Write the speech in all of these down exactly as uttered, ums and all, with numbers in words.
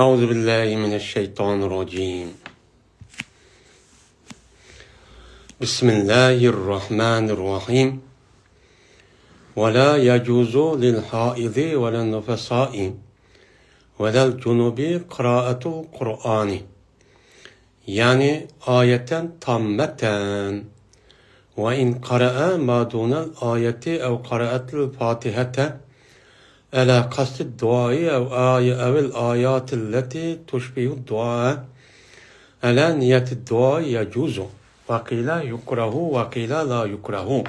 أعوذ بالله من الشيطان الرجيم. بسم الله الرحمن الرحيم. ولا يجوز للحائض ولا النفساء ولا الجنب قراءة القرآن. يعني آية تامة، وإن قرأ ما دون الآية أو قرأت الفاتحة على قصد الدعاء أو آية، أو الآيات التي تشبه الدعاء على نية الدعاء يجوز، وقيل يكره، وقيل لا يكره.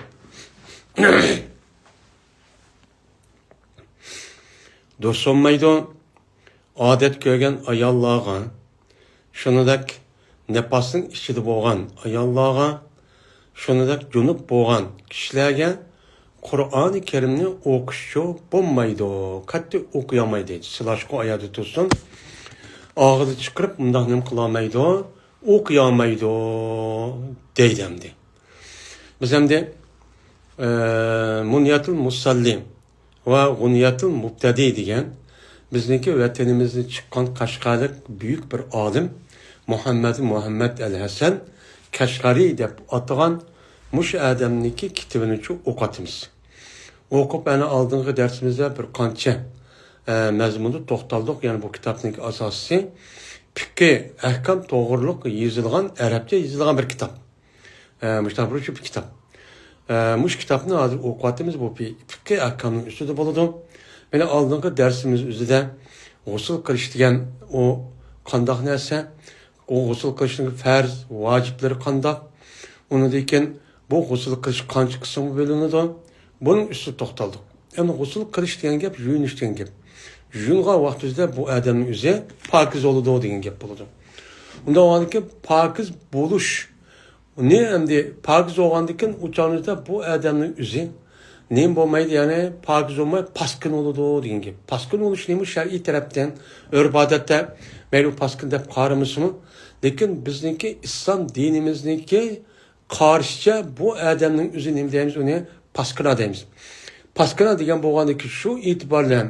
دۇرۇس بولمايدۇ. ئادەت كۆرگەن ئاياللارغا، شۇنىدەك نىپاسنىڭ ئىچىدە بولغان ئاياللارغا، شۇنىدەك جۇنۇپ بولغان كىشىلەرگە قۇرئانى كەرىمنى ئوقۇشچۇ بولمايدۇ، قەتئىي ئوقۇيالمايدۇ. سىلاشقۇ ئايادا تۇرسۇن، ئاغزى چىقىرىپ مۇنداق نېمە قىلالمايدۇ، ئوقۇيالمايدۇ دەيدۇ ئەمدى. بىز ئەمدى، ئە، مۇنياتۇل مۇسەللى ۋە غۇنيەتۇل مۇبتەدى دېگەن بىزنىڭكى ۋەتىنىمىزدىن چىققان قەشقەرلىك بۈيۈك بىر ئالىم مۇھەممەد مۇھەممەد ئەل ھەسەن كەشقەرى دەپ ئاتىغان مۇشۇ ئادەمنىڭكى كىتابىنىچۇ ئوقۇۋاتىمىز. ئوقۇپ، ئەنە ئالدىنقى دەرسىمىزدە بىر قانچە، ئە، مەزمۇندا توختالدۇق. يەنى بۇ كىتابنىڭكى ئاساسىي پىققى ئەھكام توغرۇلۇق يېزىلغان، ئەرەبچە يېزىلغان بىر كىتاب. ئە، مۇشۇنداق بىر كىتاب. ئە، مۇشۇ كىتابنى ھازىر ئوقۇۋاتىمىز. بۇ پى-، پىققى ئەھكامنىڭ ئۈستىدە بولىدۇ. مانا ئالدىنقى دەرسىمىز ئۆزىدە غۇسۇل قىلىش دېگەن ئۇ قانداق نەرسە؟ ئۇ غۇسۇل قىلىشنىڭ پەرز، ۋاجىپلىرى قانداق؟ ئۇنىڭدىن كېيىن بۇ غۇسۇل قىلىش قانچە قىسىمغا بۆلۈنىدۇ؟ بۇنىڭ ئۈستىدە توختالدۇق. ئەمدى غۇسۇل قىلىش دېگەن گەپ، يۇيۇنۇش دېگەن گەپ. يۇيۇنغان ۋاقتىمىزدا بۇ ئادەمنىڭ ئۆزى پاكىز بولىدۇ دېگەن گەپ بولىدۇ. ئۇنداق بولغاندىكىن پاكىز بولۇش نى ئەمدى پاكىز بولغاندىكىن، ئۇ چاغدا بۇ ئادەمنىڭ ئۆزى نېمە بولمايدۇ، يەنى پاكىز بولماي، پاسكىنا بولىدۇ دېگەن گەپ. پاسكىنا بولۇش نېمە؟ شەرئىي تەرەپتىن، ئۆرپ-ئادەتتە مەيلى پاسكىنا دەپ قارىمىسىمۇ، لېكىن بىزنىڭكى ئىسلام دىنىمىزنىڭكى قارىشىچە بۇ ئادەمنىڭ ئۆزى نېمە دەيمىز؟ ئۇنى پاسكىنا دەيمىز. پاسكىنا دېگەن بولغاندىكى شۇ ئېتىبار بىلەن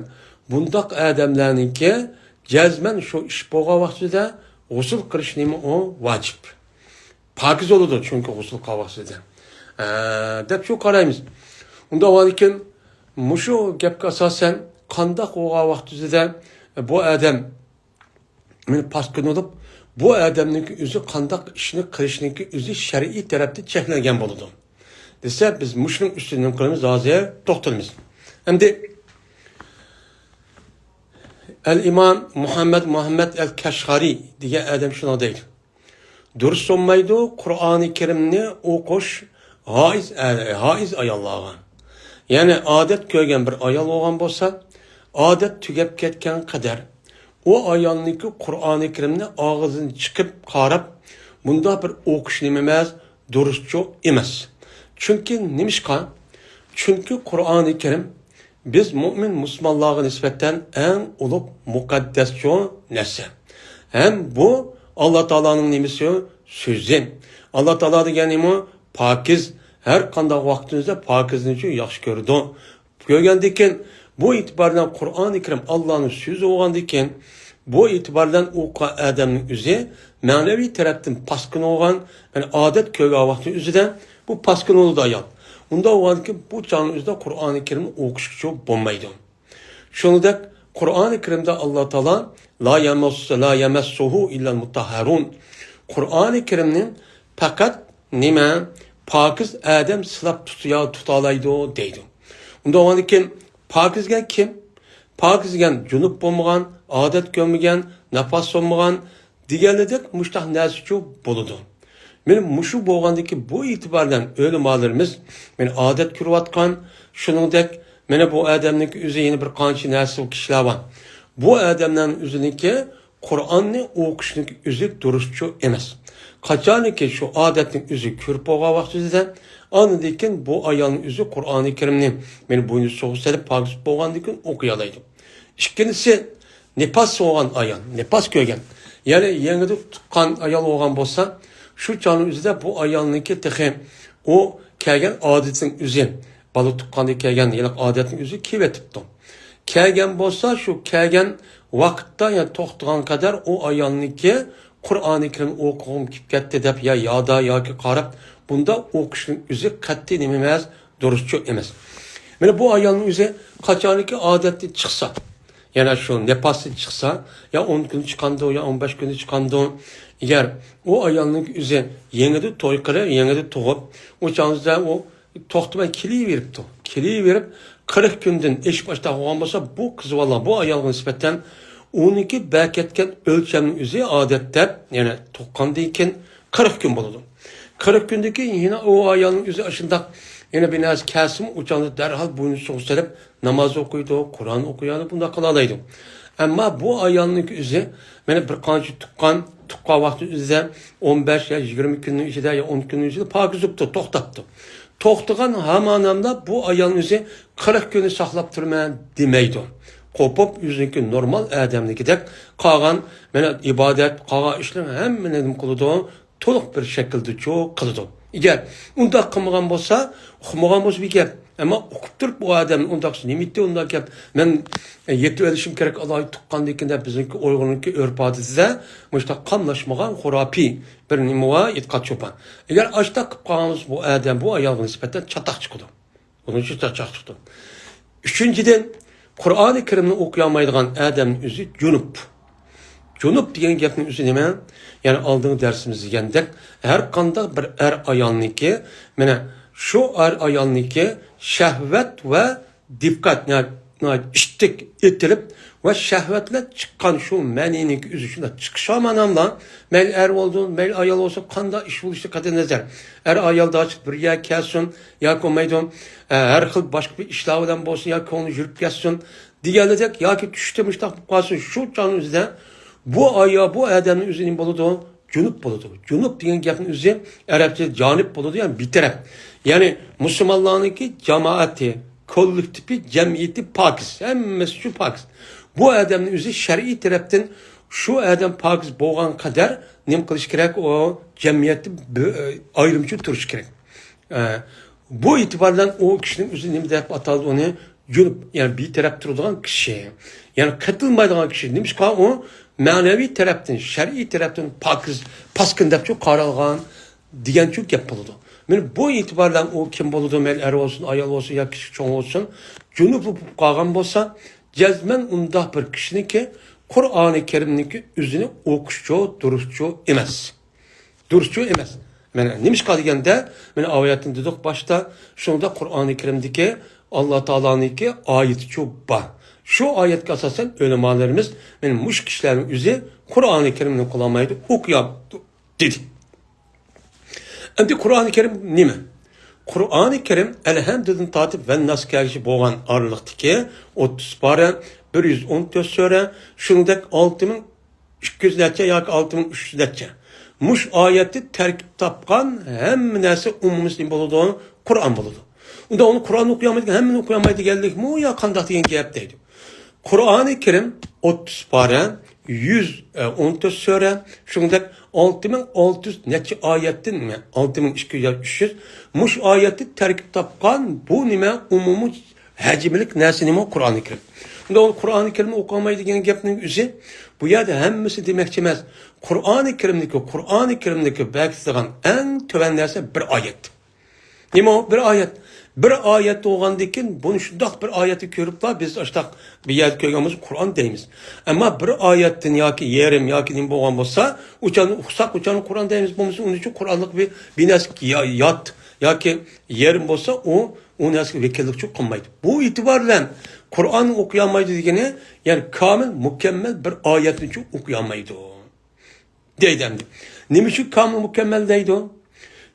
بۇنداق ئادەملەرنىڭكى جەزمەن شۇ ئىش بولغان ۋاقتىدا غۇسۇل قىلىش نېمە؟ ئۇ ۋاجىپ. پاكىز بولىدۇ، چۈنكى غۇسۇل قىلغان ۋاقتىدا، ئە، دەپ شۇ قارايمىز. ئۇنداق بولغاندىكىن مۇشۇ گەپكە ئاساسەن قانداق بولغان ۋاقتىدا بۇ ئادەم مېنى پاسكىنا بولۇپ، بۇ ئادەمنىڭكى ئۆزى قانداق ئىشنى قىلىشنىڭكى ئۆزى شەرئىي تەرەپتىن چەكلەنگەن بولىدۇ دېسە، بىز مۇشۇنىڭ ئۈستىدە نېمە قىلىمىز؟ ھازىر توختىلىمىز. ئەمدى ئەل ئىمام مۇھەممەد مۇھەممەد ئەل كەشغەرى دېگەن ئادەم شۇنداق دەيدۇ. دۇرۇس بولمايدۇ قۇرئانى كەرىمنى ئوقۇش ھائىز، ھائىز ئاياللارغا. يەنى ئادەت كۆرگەن بىر ئايال بولغان بولسا، ئادەت تۈگەپ كەتكەن قەدەر ئۇ ئايالنىڭكى قۇرئانى كەرىمنى ئاغزىدىن چىقىپ قاراپ، بۇنداق بىر ئوقۇش نېمە ئەمەس، دۇرۇسچۇ ئەمەس. چۈنكى نېمىشقا؟ چۈنكى قۇرئانى كەرىم بىز مۆمىن مۇسۇلمانلارغا نىسبەتەن ئەڭ ئۇلۇغ مۇقەددەسچۇ نەرسە. ھەم بۇ ئاللا تائالانىڭ نېمىسى؟ سۆزى. ئاللا تائالا دېگەن نېمە؟ پاكىز. ھەر قانداق ۋاقتىمىزدا پاكىزنىچۇ ياخشى كۆرىدۇ. كۆرگەندىكىن، بۇ ئېتىبار بىلەن قۇرئانى كەرىم ئاللانىڭ سۆزى بولغاندىكىن، بۇ ئېتىبار بىلەن ئۇ ئادەمنىڭ ئۆزى مەنىۋى تەرەپتىن پاسكىنا بولغان، يەنى ئادەت كۆرگەن ۋاقتى ئۆزىدە بۇ پاسكىنا بولىدۇ ئايال. ئۇنداق بولغاندىكىن بۇ چاغنىڭ ئۆزىدە قۇرئانى كەرىمنى ئوقۇشقىچۇ بولمايدۇ. شۇنىڭدەك قۇرئانى كەرىمدە ئاللا تائالا لا يمس-، لا يمسه إلا المطهرون. قۇرئانى كەرىمنى پەقەت نېمە؟ پاكىز ئادەم سىلاپ تۇتۇيا-، تۇتالايدۇ دەيدۇ. ئۇنداق بولغاندىكىن پاكىز دېگەن كىم؟ پاكىز دېگەن جۇنۇپ بولمىغان، ئادەت كۆرمىگەن، ناپاس بولمىغان، دېگەنلىدەك مۇشتاق نەرسىچۇ بولىدۇ. مانا مۇشۇ بولغاندىكى بۇ ئېتىبار بىلەن ئۆلىمالىرىمىز مانا ئادەت كۆرۈۋاتقان، شۇنىڭدەك مانا بۇ ئادەمنىڭكى ئۆزى يەنە بىر قانچە نەرسە كىشىلەر بار. بۇ ئادەملەرنىڭ ئۆزىنىڭكى قۇرئاننى ئوقۇشنىڭكى ئۆزى دۇرۇسچۇ ئەمەس. قاچانكى شۇ ئادەتنىڭ ئۆزى كۆرۈپ بولغان ۋاقتىدا، ئاندىن كېيىن بۇ ئايالنىڭ ئۆزى قۇرئانى كەرىمنى مانا بوينى سوغا سېلىپ پاكىز بولغاندىن كېيىن ئوقۇيالايدۇ. ئىككىنچىسى، نىپاس بولغان ئايال، نىپاس كۆرگەن. يەنى يېڭىدىن تۇغقان ئايال بولغان بولسا، شۇ چاغنىڭ ئۆزىدە بۇ ئايالنىڭكى تېخى ئۇ كەلگەن ئادىتىنىڭ ئۆزى، بالا تۇغقاندا كەلگەن ھېلىقى ئادەتنىڭ ئۆزى كېلىۋېتىپتۇ. كەلگەن بولسا، شۇ كەلگەن ۋاقىتتا، يەنى توختىغان قەدەر ئۇ ئايالنىڭكى قۇرئانى كەرىم ئوقۇغۇم كېلىپ كەتتى دەپ يا يادا ياكى قاراپ، بۇنداق ئوقۇشنىڭ ئۆزى قەتئىي نېمە ئەمەس، دۇرۇسچۇ ئەمەس. مانا بۇ ئايالنىڭ ئۆزى قاچانكى ئادەتتىن چىقسا، يەنە شۇ نىپاستىن چىقسا، يا ئون كۈن چىقامدۇ، يا ئون بەش كۈندە چىقامدۇ، ئەگەر ئۇ ئايالنىڭ ئۆزى يېڭىدا توي قىلىپ، يېڭىدا تۇغۇپ، ئۇ چاغدا ئۇ توختىماي كېلىۋېرىپتۇ. كېلىۋېرىپ، قىرىق كۈندىن ئېشىپ ئاشتاق بولغان بولسا، بۇ قىز بالا، بۇ ئايالغا نىسبەتەن ئۇنىڭكى بەركەتكەن ئۆلچەمنىڭ ئۆزى ئادەتتە، يەنى تۇغقاندىن كېيىن قىرىق كۈن بولىدۇ. قىرىق كۈندىن كېيىن يەنە ئۇ ئايالنىڭ ئۆزى ئاشۇنداق يەنە بىر نەرسە كەلسىمۇ، ئۇ چاغدا دەرھال بوينىنى سوغا سېلىپ، ناماز ئوقۇيدۇ، قۇرئان ئوقۇيدۇ، بۇنداق قىلالايدۇ. ئەمما بۇ ئايالنىڭكى ئۆزى، مانا بىر قانچە تۇغقان، تۇغقان ۋاقتى ئۆزىدە ئون بەش يا يىگىرمە كۈننىڭ ئىچىدە يا ئون كۈننىڭ ئىچىدە پاكىز بوپتۇ، توختاپتۇ. توختىغان ھامانەملا بۇ ئايالنىڭ ئۆزى قىرىق كۈننى ساقلاپ تۇرىمەن دېمەيدۇ. قوپۇپ، ئۆزىنىڭكى نورمال ئادەمنىڭكىدەك قالغان، مانا ئىبادەت، قالغان ئىشلار ھەممىنى نېمە قىلىدۇ؟ تولۇق بىر شەكىلدىچۇ قىلىدۇ. ئەگەر ئۇنداق قىلمىغان بولسا، ئۇقمىغان بولسا بىر گەپ. ئەمما ئۇقۇپ تۇرۇپ، ئۇ ئادەم ئۇنداق نېمە ئېيتتى، ئۇنداق گەپ. مەن يېتىۋېلىشىم كېرەك، ئالاھىدە تۇغقاندىن كېيىن دەپ بىزنىڭكى ئۇيغۇرنىڭكى ئۆرپ-ئادىتىدە مۇشۇنداق قاملاشمىغان خۇراپىي بىر نېمە بار، ئېتىقاد شۇ بار. ئەگەر ئاشۇنداق قىلىپ قالغان بولسا، بۇ ئادەم، بۇ ئايالغا نىسبەتەن چاتاق چىقىدۇ. بۇنىڭ ئۈچۈن چاتاق چىقىدۇ. ئۈچىنچىدىن، قۇرئانى كەرىمنى ئوقۇيالمايدىغان ئادەمنىڭ ئۆزى جۇنۇپ. جۇنۇپ دېگەن گەپنىڭ ئۆزى نېمە؟ يەنى ئالدىنقى دەرسىمىزدە دېگەندەك، ھەر قانداق بىر ئەر ئايالنىڭكى، مانا شۇ ئەر ئايالنىڭكى شەھۋەت ۋە دىققەت، ناھايىتى ئىتتىك ئېتىلىپ ۋە شەھۋەتلەر چىققان شۇ مەنىنىڭكى ئۆزى شۇنداق چىقىش ھامانەملا، مەيلى ئەر بولسۇن، مەيلى ئايال بولسۇن، قانداق ئىش بولۇشىغا قەتئىينەزەر. ئەر ئايال داچىق بىر يەرگە كەلسۇن ياكى بولمايدۇ، ھە، ھەر خىل باشقا بىر ئىشلار بىلەن بولسۇن ياكى كۆڭلى يۈرۈپ كەتسۇن دېگەنلىدەك، ياكى چۈشتە مۇشۇنداق بولۇپ قالسۇن، شۇ چاغنىڭ ئۆزىدە بۇ ئايال، بۇ ئادەمنىڭ ئۆزى نېمە بولىدۇ؟ جۇنۇپ بولىدۇ. جۇنۇپ دېگەن گەپنىڭ ئۆزى ئەرەبچە جانىپ بولىدۇ، يەنى بىتەرەپ. يەنى مۇسۇلمانلارنىڭكى جامائىتى، كوللېكتىپى، جەمئىيىتى پاكىز. ھەممىسى شۇ پاكىز. بۇ ئادەمنىڭ ئۆزى شەرئىي تەرەپتىن شۇ ئادەم پاكىز بولغان قەدەر نېمە قىلىش كېرەك؟ ئۇ جەمئىيەتتە بۆ-، ئايرىمچە تۇرۇش كېرەك. ئە، بۇ ئېتىبار بىلەن ئۇ كىشىنىڭ ئۆزى نېمە دەپ ئاتالدى ئۇنى؟ جۇنۇپ، يەنى بىتەرەپ تۇرىدىغان كىشى، يەنى قېتىلمايدىغان كىشى. نېمىشقا؟ ئۇ مەنىۋى تەرەپتىن، شەرئىي تەرەپتىن پاكىز، پاسكىن دەپچۇ قارالغان دېگەنچۇ گەپ بولىدۇ. مانا بۇ ئېتىبار بىلەن ئۇ كىم بولىدۇ؟ مەيلى ئەر بولسۇن، ئايال بولسۇن يا كىچىك چوڭ بولسۇن، جۇنۇپ بولۇپ قالغان بولسا، جەزمەن ئۇنداق بىر كىشىنىڭكى قۇرئانى كەرىمنىڭكى ئۆزىنى ئوقۇشچۇ، دۇرۇسچۇ ئەمەس. دۇرۇسچۇ ئەمەس. مانا نېمىشقا دېگەندە، مانا ئايەتنى دېدۇق باشتا، شۇنىڭدا قۇرئانى كەرىمدىكى ئاللا تائالانىڭكى ئايىتىچۇ بار. شۇ ئايەتكە ئاساسەن ئۆلىمالىرىمىز، مانا مۇشۇ كىشىلەرنىڭ ئۆزى قۇرئانى كەرىمنى ئوقۇيالمايدۇ، ئوقۇيالمايدۇ دېدى. ئەمدى قۇرئانى كەرىم نېمە؟ قۇرئانى كەرىم ئەلھەمدىدىن تارتىپ ۋەنناسقا كەلگۈچە بولغان ئارىلىقتىكى ئوتتۇز پارە، بىر يۈز ئون تۆت سۈرە، شۇنىڭدەك ئالتە مىڭ ئىككى يۈز نەچچە ياكى ئالتە مىڭ ئۈچ يۈز نەچچە. مۇشۇ ئايەتتىن تەركىب تاپقان ھەممە نەرسە ئومۇمىي نېمە بولىدۇ؟ قۇرئان بولىدۇ. ئۇندا ئۇنى قۇرئان ئوقۇيالمايدىكەن، ھەممىنى ئوقۇيالمايدۇ دېگەنلىكمۇ يا قانداق دېگەن گەپ دەيدۇ. قۇرئانى كەرىم ئوتتۇز پارە، يۈز ئون تۆت سۈرە، شۇنىڭدەك ئالتە مىڭ ئالتە يۈز نەچچە ئايەتتىن، ئالتە مىڭ ئىككى يۈز يا ئۈچ يۈز، مۇشۇ ئايەتتىن تەركىب تاپقان بۇ نېمە؟ ئومۇمىي ھەجىملىك نەرسە نېمە؟ قۇرئانى كەرىم. ئۇندا ئۇ قۇرئانى كەرىمنى ئوقۇيالمايدۇ دېگەن گەپنىڭ ئۆزى، بۇ يەردە ھەممىسى دېمەكچى ئەمەس. قۇرئانى كەرىمدىكى، قۇرئانى كەرىمدىكى بەركىتىدىغان ئەڭ تۆۋەن نەرسە بىر ئايەت. نېمە ئۇ؟ بىر ئايەت. بىر ئايەت بولغاندىن كېيىن، بۇنى شۇنداق بىر ئايەتتە كۆرۈپلا، بىز ئاشتاق بىر يەردە كۆرگەن بولسا، قۇرئان دەيمىز. ئەمما بىر ئايەتتىن ياكى يېرىم ياكى نېمە بولغان بولسا، ئۇچاننى ئۇقساق، ئۇچاننى قۇرئان دەيمىز. بولمىسا، ئۇنىڭ ئۈچۈن قۇرئانلىق بىر، بىر نەرسە يا-، يات ياكى يېرىم بولسا، ئۇ، ئۇ نەرسىگە ۋەكىللىكچۇ قىلمايدۇ. بۇ ئېتىبار بىلەن قۇرئاننى ئوقۇيالمايدۇ دېگىنى، يەنى كامىل، مۇكەممەل بىر ئايەتنىچۇ ئوقۇيالمايدۇ. دەيدۇ ئەمدى. نېمە ئۈچۈن كامىل مۇكەممەل دەيدۇ؟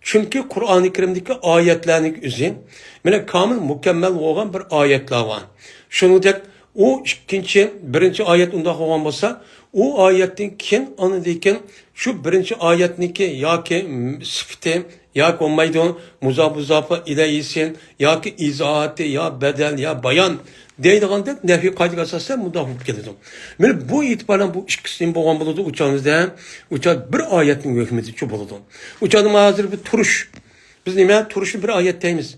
چۈنكى قۇرئانى كەرىمدىكى ئايەتلەرنىڭ ئۆزى، مانا، كامىل مۇكەممەل بولغان بىر ئايەتلەر بار. شۇنىڭدەك ئۇ ئىككىنچى، بىرىنچى ئايەت ئۇنداق بولغان بولسا، ئۇ ئايەتتىن كېيىن، ئاندىن كېيىن شۇ بىرىنچى ئايەتنىڭكى ياكى سۈپىتى، ياكى بولمايدۇ، مۇزاپ مۇزاپا ئىلەيھىسى ياكى ئىزاھاتى يا بەدەل يا بايان دەيدىغاندەك نەھۋىي قائىدىگە ئاساسەن مۇنداق بولۇپ كېلىدۇ. مانا بۇ ئېتىبار بىلەن بۇ ئىككىسى نېمە بولغان بولىدۇ؟ ئۇ چاغدا، ئۇ چاغدا بىر ئايەتنىڭ ھۆكمىدىچۇ بولىدۇ. ئۇ چاغدا مانا ھازىر بىر تۇرۇش. بىز نېمە؟ تۇرۇشنى بىر ئايەت دەيمىز.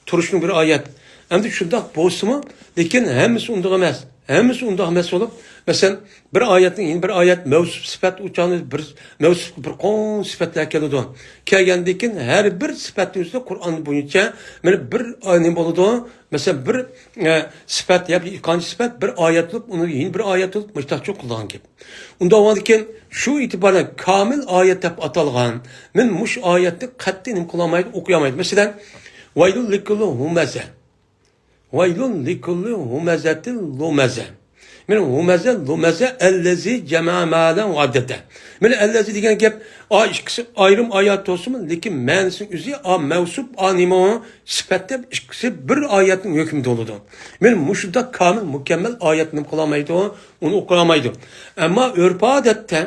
تۇرۇشنى بىر ئايەت. ئەمدى شۇنداق بولسىمۇ، لېكىن ھەممىسى ئۇنداق ئەمەس. ھەممىسى ئۇنداق ئەمەس بولۇپ، مەسىلەن، بىر ئايەتنىڭ يەنە بىر ئايەت مەۋسۇپ سۈپەت ئۇچانى بىر مەۋسۇپقا بىر قانچە سۈپەتلەر كېلىدۇ. كەلگەندىن كېيىن ھەر بىر سۈپەتنىڭ ئۈستىدە قۇرئان بويىچە مانا بىر ئاي نېمە بولىدۇ؟ مەسىلەن، بىر، ئە، سۈپەت ياكى قانچە سۈپەت، بىر ئايەت بولۇپ، ئۇنى يەنە بىر ئايەت بولۇپ، مۇشتاقچۇ قىلىدىغان گەپ. ئۇنداق بولغاندىكىن، شۇ ئېتىبارەن كامىل ئايەت دەپ ئاتالغان، مەن مۇشۇ ئايەتنى قەتئىي نېمە قىلالمايدۇ، ئوقۇيالمايدۇ. مەسىلەن، ۋەيلۇل لىكۇللى ھۇمەزە. ۋەيلۇل لىكۇللى ھۇمەزەتىل لۇمەزە. مەن ھۇمەزە، لۇمەزە، ئەللەزى جەمە مالەن ۋە ئەددەدە. مەن ئەللەزى دېگەن گەپ، ئا، ئىككىسى ئايرىم ئايەت بولسىمۇ، لېكىن مەنىسىنىڭ ئۆزى، ئا، مەۋسۇپ، ئا، نېمە ئۇ؟ سۈپەت دەپ ئىككىسى بىر ئايەتنىڭ ھۆكمىدە بولىدۇ. مەن مۇشۇنداق كامىل، مۇكەممەل ئايەتنى نېمە قىلالمايدۇ، ئۇنى ئوقۇيالمايدۇ. ئەمما ئۆرپ-ئادەتتە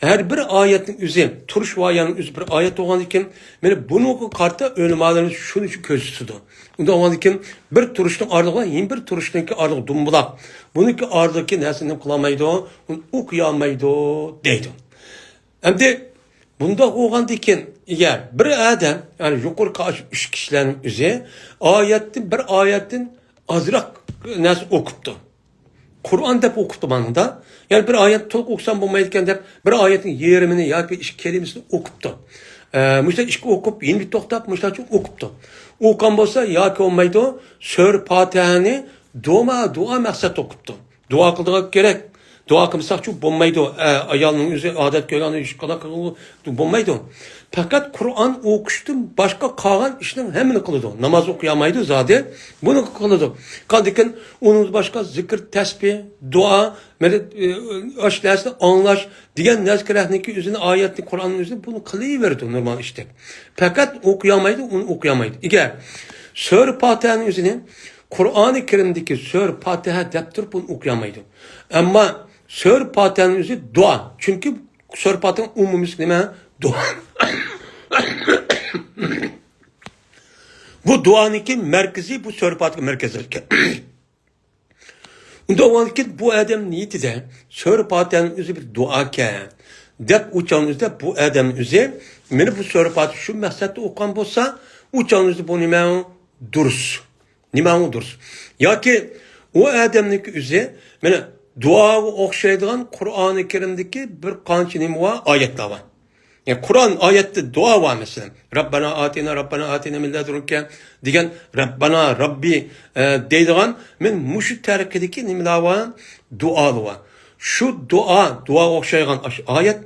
ھەر بىر ئايەتنىڭ ئۆزى، تۇرۇش ۋايانىڭ ئۆزى بىر ئايەت بولغاندىكىن، مانا بۇنىڭغا قارىتا ئۆلىمالىرىمىز شۇنى كۆرسىتىدۇ. ئۇنداق بولغاندىكىن، بىر تۇرۇشنىڭ ئارىلىقى بىلەن يەنە بىر تۇرۇشنىڭكى ئارىلىقى دومبىلاق. بۇنىڭكى ئارىدىكى نەرسىنى نېمە قىلالمايدۇ، ئۇنى ئوقۇيالمايدۇ دەيدۇ. ئەمدى بۇنداق بولغاندىكىن، ئەگەر بىر ئادەم، يەنى يۇقىرىقى ئاشۇ ئۈچ كىشىلەرنىڭ ئۆزى ئايەتتىن، بىر ئايەتتىن ئازراق نەرسە ئوقۇپتۇ. قۇرئان دەپ ئوقۇپتۇ مانىدا. يەنى بىر ئايەت تولۇق ئوقۇسام بولمايدىكەن دەپ، بىر ئايەتنىڭ يېرىمىنى ياكى ئىككى كەلىمىسىنى ئوقۇپتۇ. ئە، مۇشۇنداق ئىككى ئوقۇپ، يەنە بىر توختاپ، مۇشۇنداق ئوقۇپتۇ. ئوقۇغان بولسا ياكى بولمايدۇ، سۈرە پاتىھەنى دۇما، دۇئا مەقسەت ئوقۇپتۇ. دۇئا قىلىدىغان كېرەك. دۇئا قىلمىساقچۇ بولمايدۇ. ئە، ئايالنىڭ ئۆزى ئادەت كۆرگەن ئىش قىلىدۇ، بولمايدۇ. پەقەت قۇرئان ئوقۇشتىن باشقا قالغان ئىشنىڭ ھەممىنى قىلىدۇ. ناماز ئوقۇيالمايدۇ زادى. بۇنى قىلىدۇ. قاندىكىن ئۇنىڭدىن باشقا زىكىر، تەسبىھ، دۇئا، مەنە، ئاشۇ نەرسىنى ئاڭلاش دېگەن نەرسە كېرەكنىكى ئۆزىنى ئايەتنى، قۇرئاننىڭ ئۆزىنى بۇنى قىلىۋېرىدۇ نورمال ئىشتەك. پەقەت ئوقۇيالمايدۇ، ئۇنى ئوقۇيالمايدۇ. ئەگەر سۈرە پاتىھەنىڭ ئۆزىنى قۇرئانى كەرىمدىكى سۈرە پاتىھە دەپ تۇرۇپ ئۇنى ئوقۇيالمايدۇ. ئەمما سۈرە پاتىھەنىڭ ئۆزى دۇئا. چۈنكى سۈرە پاتىھەنىڭ ئومۇمىيسى نېمە؟ دۇئا. بۇ دۇئانىڭكى مەركىزى، بۇ سۈرە پاتىھە مەركەزلىككەن. ئۇنداق بولغاندىكىن بۇ ئادەم نىيىتىدە سۈرە پاتىھەنىڭ ئۆزى بىر دۇئاكەن دەپ ئۇچانىڭىزدا بۇ ئادەمنىڭ ئۆزى مانا بۇ سۈرە پاتىھە شۇ مەقسەتتە ئوقۇغان بولسا، ئۇچانىڭىزدا بۇ نېمە؟ دۇرۇس. نېمە ئۇ دۇرۇس؟ ياكى ئۇ ئادەمنىڭكى ئۆزى مانا دۇئاغا ئوخشايدىغان قۇرئانى كەرىمدىكى بىر قانچە نېمە بار؟ ئايەتلەر بار. يەنى قۇرئان ئايەتتە دۇئا بار مەسىلەن. رەببەنا ئاتىنا، رەببەنا ئاتىنا مىن لەدۇنكە دېگەن رەببەنا، رەببى، ئە، دەيدىغان مانا مۇشۇ تەرىقىدىكى نېمىلەر بار؟ دۇئالار بار. شۇ دۇئا، دۇئاغا ئوخشايدىغان ئاشۇ ئايەت،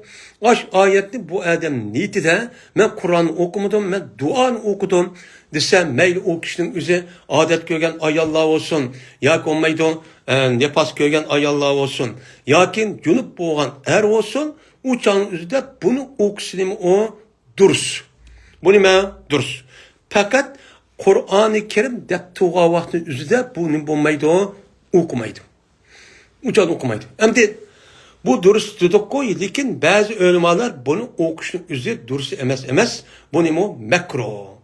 ئاشۇ ئايەتنى بۇ ئادەم نىيىتىدە مەن قۇرئاننى ئوقۇمىدىم، مەن دۇئانى ئوقۇدۇم دېسە، مەيلى ئۇ كىشىنىڭ ئۆزى ئادەت كۆرگەن ئاياللار بولسۇن ياكى بولمايدۇ، ئە، نىپاس كۆرگەن ئاياللار بولسۇن ياكى جۇنۇپ بولغان ئەر بولسۇن، ئۇ چاغنىڭ ئۆزىدە بۇنى ئوقۇسا نېمە ئۇ؟ دۇرۇس. بۇ نېمە؟ دۇرۇس. پەقەت قۇرئانى كەرىم دەپ تۇرغان ۋاقىتنىڭ ئۆزىدە بۇ نېمە بولمايدۇ؟ ئوقۇمايدۇ. ئۇ چاغدا ئوقۇمايدۇ. ئەمدى بۇ دۇرۇس دېدۇققۇ، لېكىن بەزى ئۆلىمالار بۇنى ئوقۇشنىڭ ئۆزى دۇرۇس ئەمەس، ئەمەس. بۇ نېمە؟ مەكرۇھ.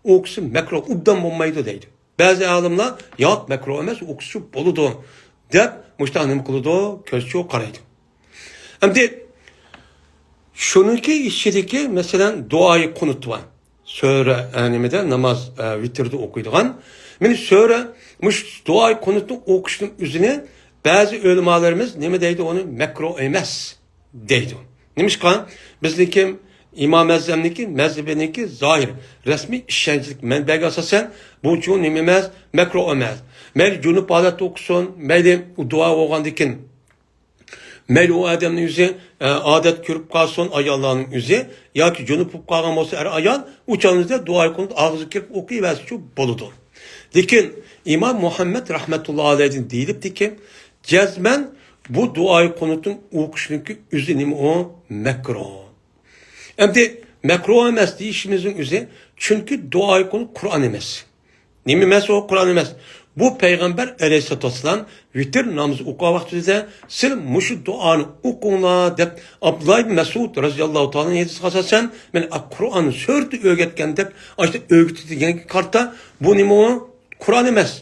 ئوقۇسا مەكرۇھ، ئوبدان بولمايدۇ دەيدۇ. بەزى ئالىملار ياق، مەكرۇھ ئەمەس، ئوقۇسا بولىدۇ دەپ مۇشۇنداق نېمە قىلىدۇ؟ كۆزچۇ قارايدۇ. ئەمدى شۇنىڭكى ئىچىدىكى، مەسىلەن، دۇئايى قۇنۇت بار. سۈرە، ئە، نېمىدە، ناماز، ئە، ۋىتىردە ئوقۇيدىغان. مانا سۈرە، مۇشۇ دۇئايى قۇنۇتنى ئوقۇشنىڭ ئۆزىنى بەزى ئۆلىمالىرىمىز نېمە دەيدۇ؟ ئۇنى مەكرۇھ ئەمەس دەيدۇ. نېمىشقا؟ بىزنىڭكى ئىمام ئەزەمنىڭكى مەزھىپىنىڭكى زاھىر، رەسمىي ئىشەنچلىك مەنبەگە ئاساسەن، بۇنچىۋالا نېمە ئەمەس، مەكرۇھ ئەمەس. مەيلى جۇنۇپ ھالەتتە ئوقۇسۇن، مەيلى دۇئا بولغاندىكىن مەيلى ئۇ ئادەمنىڭ ئۆزى، ئە، ئادەت كۆرۈپ قالسۇن، ئاياللارنىڭ ئۆزى، ياكى جۇنۇپ بولۇپ قالغان بولسا ئەر ئايال، ئۇ چاغنىڭىزدا دۇئايى قۇنۇت ئاغزىغا كىرىپ ئوقۇيۋەرسىچۇ بولىدۇ. لېكىن ئىمام مۇھەممەد رەھمەتۇللا ئەلەيھىدىن دېيىلىپتىكى، جەزمەن بۇ دۇئايى قۇنۇتنىڭ ئوقۇشنىڭكى ئۆزى نېمە ئۇ؟ مەكرۇھ. ئەمدى مەكرۇھ ئەمەس دېيىشىمىزنىڭ ئۆزى، چۈنكى دۇئايى قۇنۇت قۇرئان ئەمەس. نېمە ئەمەس ئۇ؟ قۇرئان ئەمەس. بۇ پەيغەمبەر ئەلەيھىسسالاتۇ ۋەسسالام ۋىتىر نامىزى ئوقۇغان ۋاقتىدا، سىلەر مۇشۇ دۇئانى ئوقۇڭلار دەپ، ئابدۇللا ئىبن مەسئۇد رازىياللاھۇ تائالا ھەدىسىگە ئاساسەن، مانا قۇرئان سۈرىتى ئۆگەتكەن دەپ، ئاشۇ ئۆگىتىدىگەنگە قارىتا، بۇ نېمە ئۇ؟ قۇرئان ئەمەس.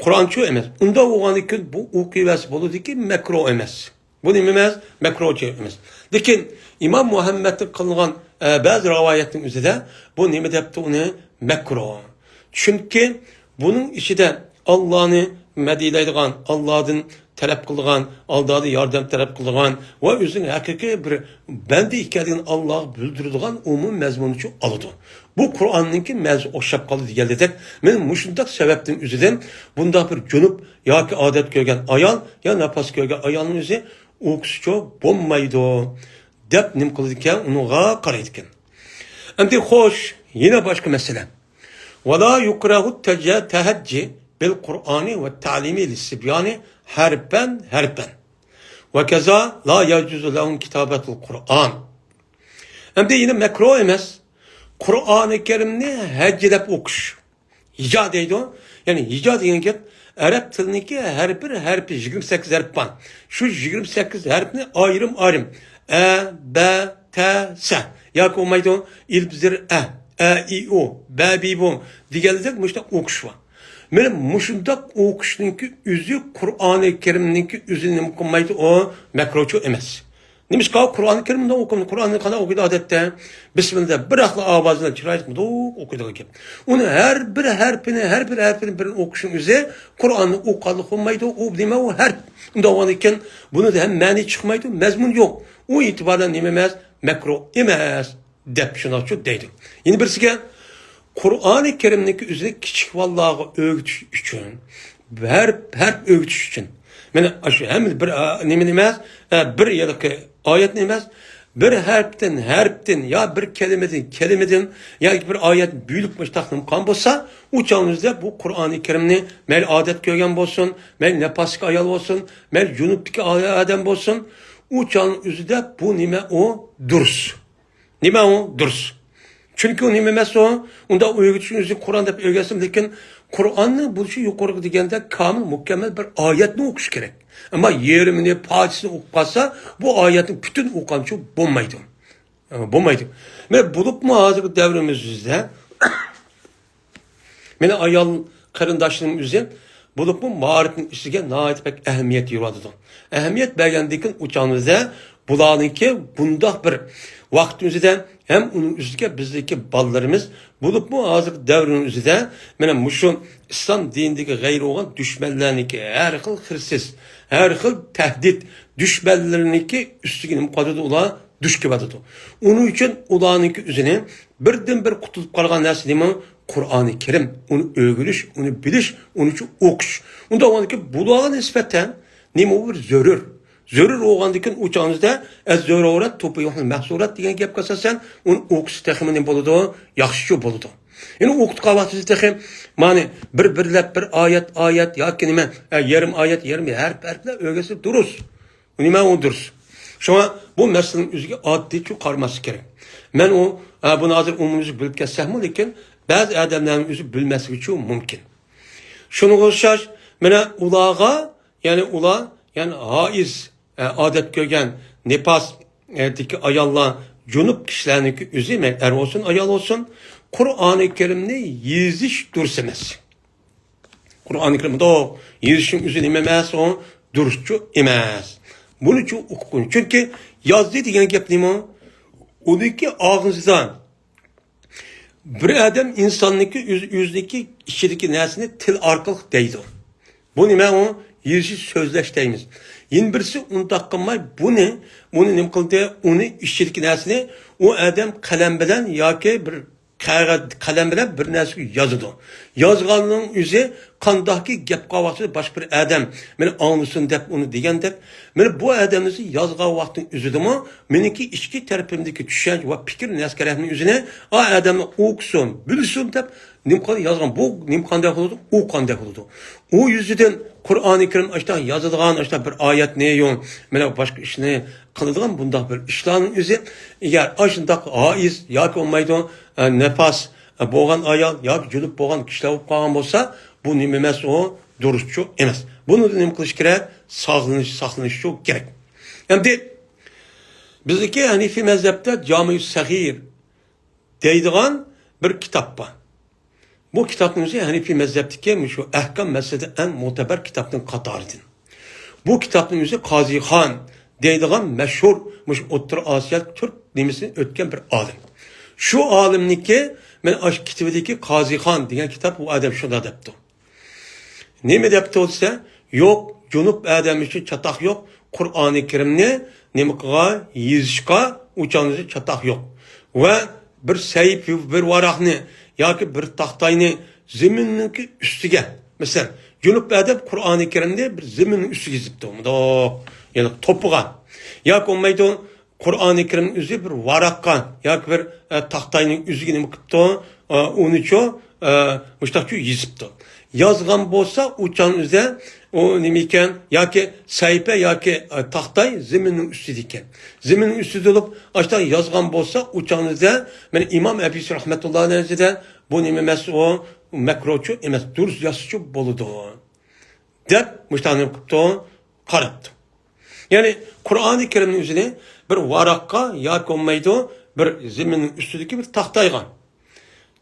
قۇرئانچۇ ئەمەس. ئۇنداق بولغاندىكىن بۇ ئوقۇيۋەرسە بولىدۇكى، مەكرۇھ ئەمەس. بۇ نېمە ئەمەس؟ مەكرۇھ ئەمەس. لېكىن ئىمام مۇھەممەدتىن قىلىنغان، ئە، بەزى رىۋايەتنىڭ ئۆزىدە بۇ نېمە دەپتۇ ئۇنى؟ مەكرۇھ. چۈنكى بۇنىڭ ئىچىدە ئاللانى مەدھىيلەيدىغان، ئاللادىن تەلەپ قىلىدىغان، ئاللادىن ياردەم تەلەپ قىلىدىغان ۋە ئۆزىنىڭ ھەقىقىي بىر بەندە ئىكەنلىكىنى ئاللاغا بىلدۈرىدىغان ئومۇمىي مەزمۇننىچۇ ئالىدۇ. بۇ قۇرئاننىڭكى مەزمۇنى ئوخشاپ قالدى دېگەندەك، مانا مۇشۇنداق سەۋەبتىن ئۆزىدىن بۇنداق بىر جۇنۇپ ياكى ئادەت كۆرگەن ئايال يا ناپاس كۆرگەن ئايالنىڭ ئۆزى ئوقۇسىچۇ بولمايدۇ، دەپ نېمە قىلىدىكەن، ئۇنىڭغا قارايدىكەن. ئەمدى خوش، يەنە باشقا مەسىلە. ولا يكره التج-، التهجي بالقرآن والتعليم للصبيان حرفا حرفا. وكذا لا يجوز لهم كتابة القرآن. ئەمدى يەنە مەكرۇھ ئەمەس، قۇرئانى كەرىمنى ھەججىلەپ ئوقۇش. ھىجا دەيدۇ. يەنى ھىجا دېگەن گەپ ئەرەب تىلىنىڭكى ھەر بىر ھەرپى، يىگىرمە سەككىز ھەرپ بار. شۇ يىگىرمە سەككىز ھەرپنى ئايرىم-ئايرىم، ئە، بە، تە، سە ياكى بولمايدۇ، ئېلىپ زىر ئە، ئە، ئى، ئۇ، بە، بى، بۇ دېگەندەك مۇشۇنداق ئوقۇش بار. مانا مۇشۇنداق ئوقۇشنىڭكى ئۆزى قۇرئانى كەرىمنىڭكى ئۆزىنى نېمە قىلمايدۇ، ئۇ مەكرۇھچۇ ئەمەس. نېمىشقا؟ قۇرئانى كەرىمنى ئوقۇمدۇ. قۇرئاننى قانداق ئوقۇيدۇ ئادەتتە؟ بىسمىللا دەپ بىراقلا ئاۋازىنى چىرايلىق مۇنداق ئوقۇيدىغان گەپ. ئۇنى ھەر بىر ھەرپىنى، ھەر بىر ھەرپىنى بىر ئوقۇشنىڭ ئۆزى قۇرئاننى ئوقۇغانلىق بولمايدۇ. ئۇ نېمە؟ ئۇ ھەرپ. ئۇنداق بولغاندىكىن بۇنىڭدا ھەم مەنى چىقمايدۇ، مەزمۇن يوق. ئۇ ئېتىبارەن نېمە ئەمەس؟ مەكرۇھ ئەمەس دەپ شۇنداقچۇ دەيدۇ. يەنە بىرسىگە، قۇرئانى كەرىمنىڭكى ئۆزىنى كىچىك بالىلارغا ئۆگىتىش ئۈچۈن، ھەرپ، ھەرپ ئۆگىتىش ئۈچۈن. مانا شۇ ھەممە بىر، ئا، نېمىنى ئەمەس، ئا، بىر ياكى ئايەتنى ئەمەس، بىر ھەرپتىن، ھەرپتىن يا بىر كەلىمىدىن، كەلىمىدىن ياكى بىر ئايەت بۆلۈپ مۇشۇنداق نېمە قىلغان بولسا، ئۇ چاغنىڭىزدا بۇ قۇرئانى كەرىمنى مەيلى ئادەت كۆرگەن بولسۇن، مەيلى ناپاسلىق ئايال بولسۇن، مەيلى جۇنۇپتىكى ئادەم بولسۇن، ئۇ چاغنىڭ ئۆزىدە بۇ نېمە ئۇ دۇرۇس. نېمە ئۇ؟ دۇرۇس. چۈنكى ئۇ نېمە ئەمەس ئۇ؟ ئۇنداق ئۆگىتىشنى ئۆزى قۇرئان دەپ ئۆگەتسىمۇ، لېكىن قۇرئاننىڭ بولۇشى يۇقىرىقى دېگەندە كامىل، مۇكەممەل بىر ئايەتنى ئوقۇش كېرەك. ئەمما يېرىمىنى، پارچىسىنى ئوقۇپ قالسا، بۇ ئايەتنى پۈتۈن ئوقۇغانچە بولمايدۇ. ئە، بولمايدۇ. مانا بولۇپمۇ ھازىرقى دەۋرىمىزدە مېنىڭ ئايال قېرىنداشلىرىم ئۆزى، بولۇپمۇ مائارىپنىڭ ئىچىگە ناھايىتى بەك ئەھمىيەت بېرىۋاتىدۇ. ئەھمىيەت بەرگەندىكىن ئۇ چاغىمىزدا بۇلارنىڭكى بۇنداق بىر ۋاقىتنىڭ ئۆزىدە ھەم ئۇنىڭ ئۈستىگە بىزدىكى بالىلىرىمىز، بولۇپمۇ ھازىرقى دەۋرنىڭ ئۆزىدە مانا مۇشۇ ئىسلام دىنىدىكى غەيرىي بولغان دۈشمەنلەرنىڭكى ھەر خىل خىرسىس، ھەر خىل تەھدىت دۈشمەنلىرىنىڭكى ئۈستىگە نېمە قىلىۋاتىدۇ ئۇلار؟ دۇچ كېلىۋاتىدۇ. ئۇنىڭ ئۈچۈن ئۇلارنىڭكى ئۆزىنى بىردىنبىر قۇتۇلۇپ قالغان نەرسە نېمە؟ قۇرئانى كەرىم. ئۇنى ئۆگىنىش، ئۇنى بىلىش، ئۇنى ئوقۇش. ئۇنداق بولغاندىكىن بۇلارغا نىسبەتەن نېمە بىر زۆرۈر؟ زۆرۈر بولغاندىكىن ئۇ چاغىمىزدا ئەز زۆرۈرات تۇبىھۇل مەھزۇرات دېگەن گەپكە ئاساسەن ئۇنى ئوقۇسا تېخىمۇ نېمە بولىدۇ؟ ياخشىچۇ بولىدۇ. يەنى ئوقۇتقان ۋاقتىدا تېخى مانا بىر بىرلەپ بىر ئايەت، ئايەت ياكى نېمە، ئە، يېرىم ئايەت، يېرىم ھەرپ، ھەرپلەر ئۆگەتسە دۇرۇس. نېمە ئۇ دۇرۇس؟ شۇڭا بۇ مەسىلىنىڭ ئۆزىگە ئاددىيچۇ قارىماسلىق كېرەك. مەن ئۇ، ئە، بۇنى ھازىر ئومۇميۈزلۈك بىلىپ كەتسەكمۇ، لېكىن بەزى ئادەملەرنىڭ ئۆزى بىلمەسلىكىچۇ مۇمكىن. شۇنىڭغا ئوخشاش، مانا ئۇلارغا، يەنى ئۇلار، يەنى ھائىز، ئە، ئادەت كۆرگەن نىپاس، ئە، دىكى ئاياللار، جۇنۇپ كىشىلەرنىڭكى ئۆزى، مەيلى ئەر بولسۇن، ئايال بولسۇن، قۇرئانى كەرىمنى يېزىش دۇرۇس ئەمەس. قۇرئانى كەرىم مۇنداق يېزىشنىڭ ئۆزى نېمە ئەمەس، ئۇ دۇرۇسچۇ ئەمەس. بۇنىچۇ ئوقۇغىن. چۈنكى يازدى دېگەن گەپ نېمە؟ ئۇنىڭكى ئاغزىدا بىر ئادەم ئىنساننىڭكى ئۆز-، ئۆزىنىڭكى ئىچىدىكى نەرسىنى تىل ئارقىلىق دەيدۇ. بۇ نېمە ئۇ؟ يېزىش، سۆزلەش دەيمىز. يەنە بىرسى ئۇنداق قىلماي، بۇنى، ئۇنى نېمە قىلدى؟ ئۇنى ئىچىدىكى نەرسىنى ئۇ ئادەم قەلەم بىلەن ياكى بىر قەغەز، قەلەم بىلەن بىر نەرسىگە يازىدۇ. يازغاننىڭ ئۆزى قانداقكى گەپ قىلغان ۋاقتىدا باشقا بىر ئادەم مېنى ئاڭلىسۇن دەپ ئۇنى دېگەندەك، مانا بۇ ئادەمنى يازغان ۋاقتىنىڭ ئۆزىدىمۇ مېنىڭكى ئىچكى تەرىپىمدىكى چۈشەنچە ۋە پىكىر نەرسە كەرەكنىڭ ئۆزىنى ئا ئادەمنى ئوقۇسۇن، بىلسۇن دەپ نېمە قىلغان يازغان. بۇ نېمە قانداق بولىدۇ؟ ئۇ قانداق بولىدۇ؟ ئۇ يۈزىدىن قۇرئانى كەرىم ئاشۇنداق يازىدىغان، ئاشۇنداق بىر ئايەتنى يو، مانا باشقا ئىشنى قىلىدىغان بۇنداق بىر ئىشلارنىڭ ئۆزى، ئەگەر ئاشۇنداق ھائىز ياكى بولمايدۇ، ئە، نىپاس، ئە، بولغان ئايال ياكى جۇنۇپ بولغان كىشىلەر بولۇپ قالغان بولسا، بۇ نېمە ئەمەس ئۇ؟ دۇرۇسچۇ ئەمەس. بۇنىڭدىن نېمە قىلىش كېرەك؟ ساقلىنىش، ساقلىنىشچۇ كېرەك. ئەمدى بىزنىڭكى ھەنىفىي مەزھەپتە جامىئۇ سەغىر دەيدىغان بىر كىتاب بار. بۇ كىتابنىڭ ئۆزى ھەنىفىي مەزھەپتىكى مۇشۇ ئەھكام مەسىلىدە ئەڭ مۆتىبەر كىتابنىڭ قاتارىدىن. بۇ كىتابنىڭ ئۆزى قازىخان دەيدىغان مەشھۇر مۇشۇ ئوتتۇرا ئاسىيا تۈرك نېمىسىدىن ئۆتكەن بىر ئالىم. شۇ ئالىمنىڭكى، مەن ئاشۇ كىتابىدىكى قازىخان دېگەن كىتاب، ئۇ ئادەم شۇنداق دەپتۇ. نېمە دەپتۇ دېسە، يوق، جۇنۇپ ئادەم ئۈچۈن چاتاق يوق، قۇرئانى كەرىمنى نېمە قىلغان، يېزىشقا ئۇ چاغنىڭدا چاتاق يوق. ۋە بىر سەھىپە، بىر ۋاراقنى ياكى بىر تاختاينى زېمىننىڭكى ئۈستىگە، مەسىلەن، جۇنۇپ ئادەم قۇرئانى كەرىمنى بىر زېمىننىڭ ئۈستىگە يېزىپتۇ، مۇنداق، يەنى توپىغا. ياكى بولمايدۇ، قۇرئانى كەرىمنىڭ ئۆزى بىر ۋاراققا ياكى بىر، ئە، تاختاينىڭ ئۆزىگە نېمە قىپتۇ؟ ئە، ئۇنىچۇ، ئە، مۇشتاقچۇ يېزىپتۇ. يازغان بولسا ئۇ چاغنىڭ ئۆزىدە ئۇ نېمە ئىكەن؟ ياكى سەھىپە ياكى، ئە، تاختاي زېمىننىڭ ئۈستىدە ئىكەن. زېمىننىڭ ئۈستىدە بولۇپ، ئاشۇنداق يازغان بولسا ئۇ چاغنىڭ ئۆزىدە، مانا، ئىمام ئەبىسى رەھمەتۇللاھى ئەلەيھىدە بۇ نېمە ئەمەس، ئۇ مەكروچۇ ئەمەس، دۇرۇس يازسىچۇ بولىدۇ، دەپ مۇشتاق نېمە قىپتۇ؟ قاراپتۇ. يەنى قۇرئانى كەرىمنىڭ ئۆزىنى بىر ۋاراققا ياكى بولمايدۇ، بىر زېمىننىڭ ئۈستىدىكى بىر تاختايغا،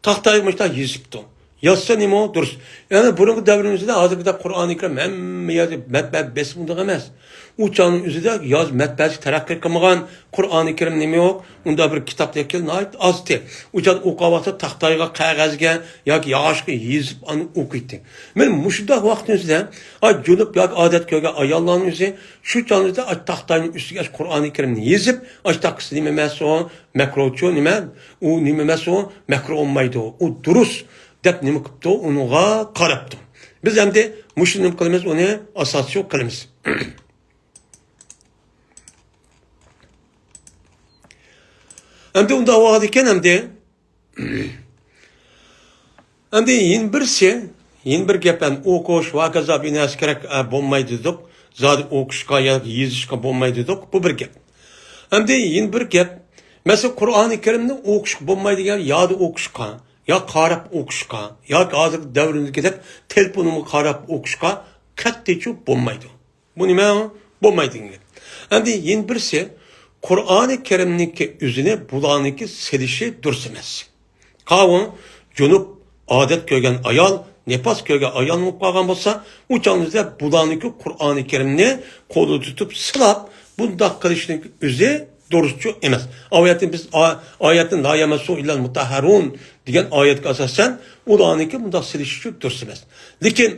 تاختايغا مۇشۇنداق يېزىپتۇ. يازسا نېمە دۇرۇس. يەنى بۇرۇنقى دەۋرىمىزدە ھازىرقىدەك قۇرئانى كەرىم ھەممە يەردە مەتبەئە بېسىپ ئۇنداق ئەمەس. ئۇ چاغنىڭ ئۆزىدە ياز مەتبەئەسى تەرەققىي قىلمىغان، قۇرئانى كەرىم نېمە يوق، ئۇنداق بىر كىتاب دېگەن ناھايىتى ئاز ئىدى. ئۇ چاغدا ئوقۇغان ۋاقتىدا تاختايغا، قەغەزگە ياكى ياغاچقا يېزىپ ئاندىن ئوقۇيتتى. مانا مۇشۇنداق ۋاقىتنىڭ ئۆزىدە، ئا، جۇنۇپ ياكى ئادەت كۆرگەن ئاياللارنىڭ ئۆزى شۇ چاغنىڭ ئۆزىدە، ئا، تاختاينىڭ ئۈستىگە ئاشۇ قۇرئانى كەرىمنى يېزىپ، ئاشۇ تاختىسى نېمە ئەمەس ئۇ، مەكروچۇ نېمە، ئۇ نېمە ئەمەس ئۇ، مەكرۇ بولمايدۇ، ئۇ دۇرۇس، دەپ نېمە قىپتۇ، ئۇنىڭغا قاراپتۇ. بىز ئەمدى مۇشۇ نېمە قىلىمىز، ئۇنى ئاساسچۇ قىلىمىز. ئەمدى ئۇنداق بولغاندىكىن ئەمدى، ئەمدى يەنە بىرسى، يەنە بىر گەپ، ئەمدى ئوقۇش ۋە ھاكازا بىر نەرسە كېرەك، ئە، بولمايدۇ دېدۇق. زادى ئوقۇشقا ياكى يېزىشقا بولمايدۇ دېدۇق. بۇ بىر گەپ. ئەمدى يەنە بىر گەپ. مەسىلەن، قۇرئانى كەرىمنى ئوقۇشقا بولمايدىغان يادا ئوقۇشقا، يا قاراپ ئوقۇشقا، ياكى ھازىرقى دەۋرىمىزدىكىدەك تېلېفونۇمغا قاراپ ئوقۇشقا قەتئىيچۇ بولمايدۇ. بۇ نېمە؟ بولمايدىغان گەپ. ئەمدى يەنە بىرسى، قۇرئانى كەرىمنىڭكى ئۆزىنى بۇلارنىڭكى سېلىشى دۇرۇس ئەمەس. قاۋۇ، جۇنۇپ، ئادەت كۆرگەن ئايال، نىپاس كۆرگەن ئايال بولۇپ قالغان بولسا، ئۇ چاغنىڭدا بۇلارنىڭكى قۇرئانى كەرىمنى قولىدا تۇتۇپ سىلاپ، بۇنداق قىلىشنىڭ ئۆزى دۇرۇسچۇ ئەمەس. ئايەتنى بىز، ئا-، ئايەتنى لا يەمەسسۇھۇ ئىللەل مۇتەھھەرۇن دېگەن ئايەتكە ئاساسەن، ئۇلارنىڭكى بۇنداق سېلىشىچۇ دۇرۇس ئەمەس. لېكىن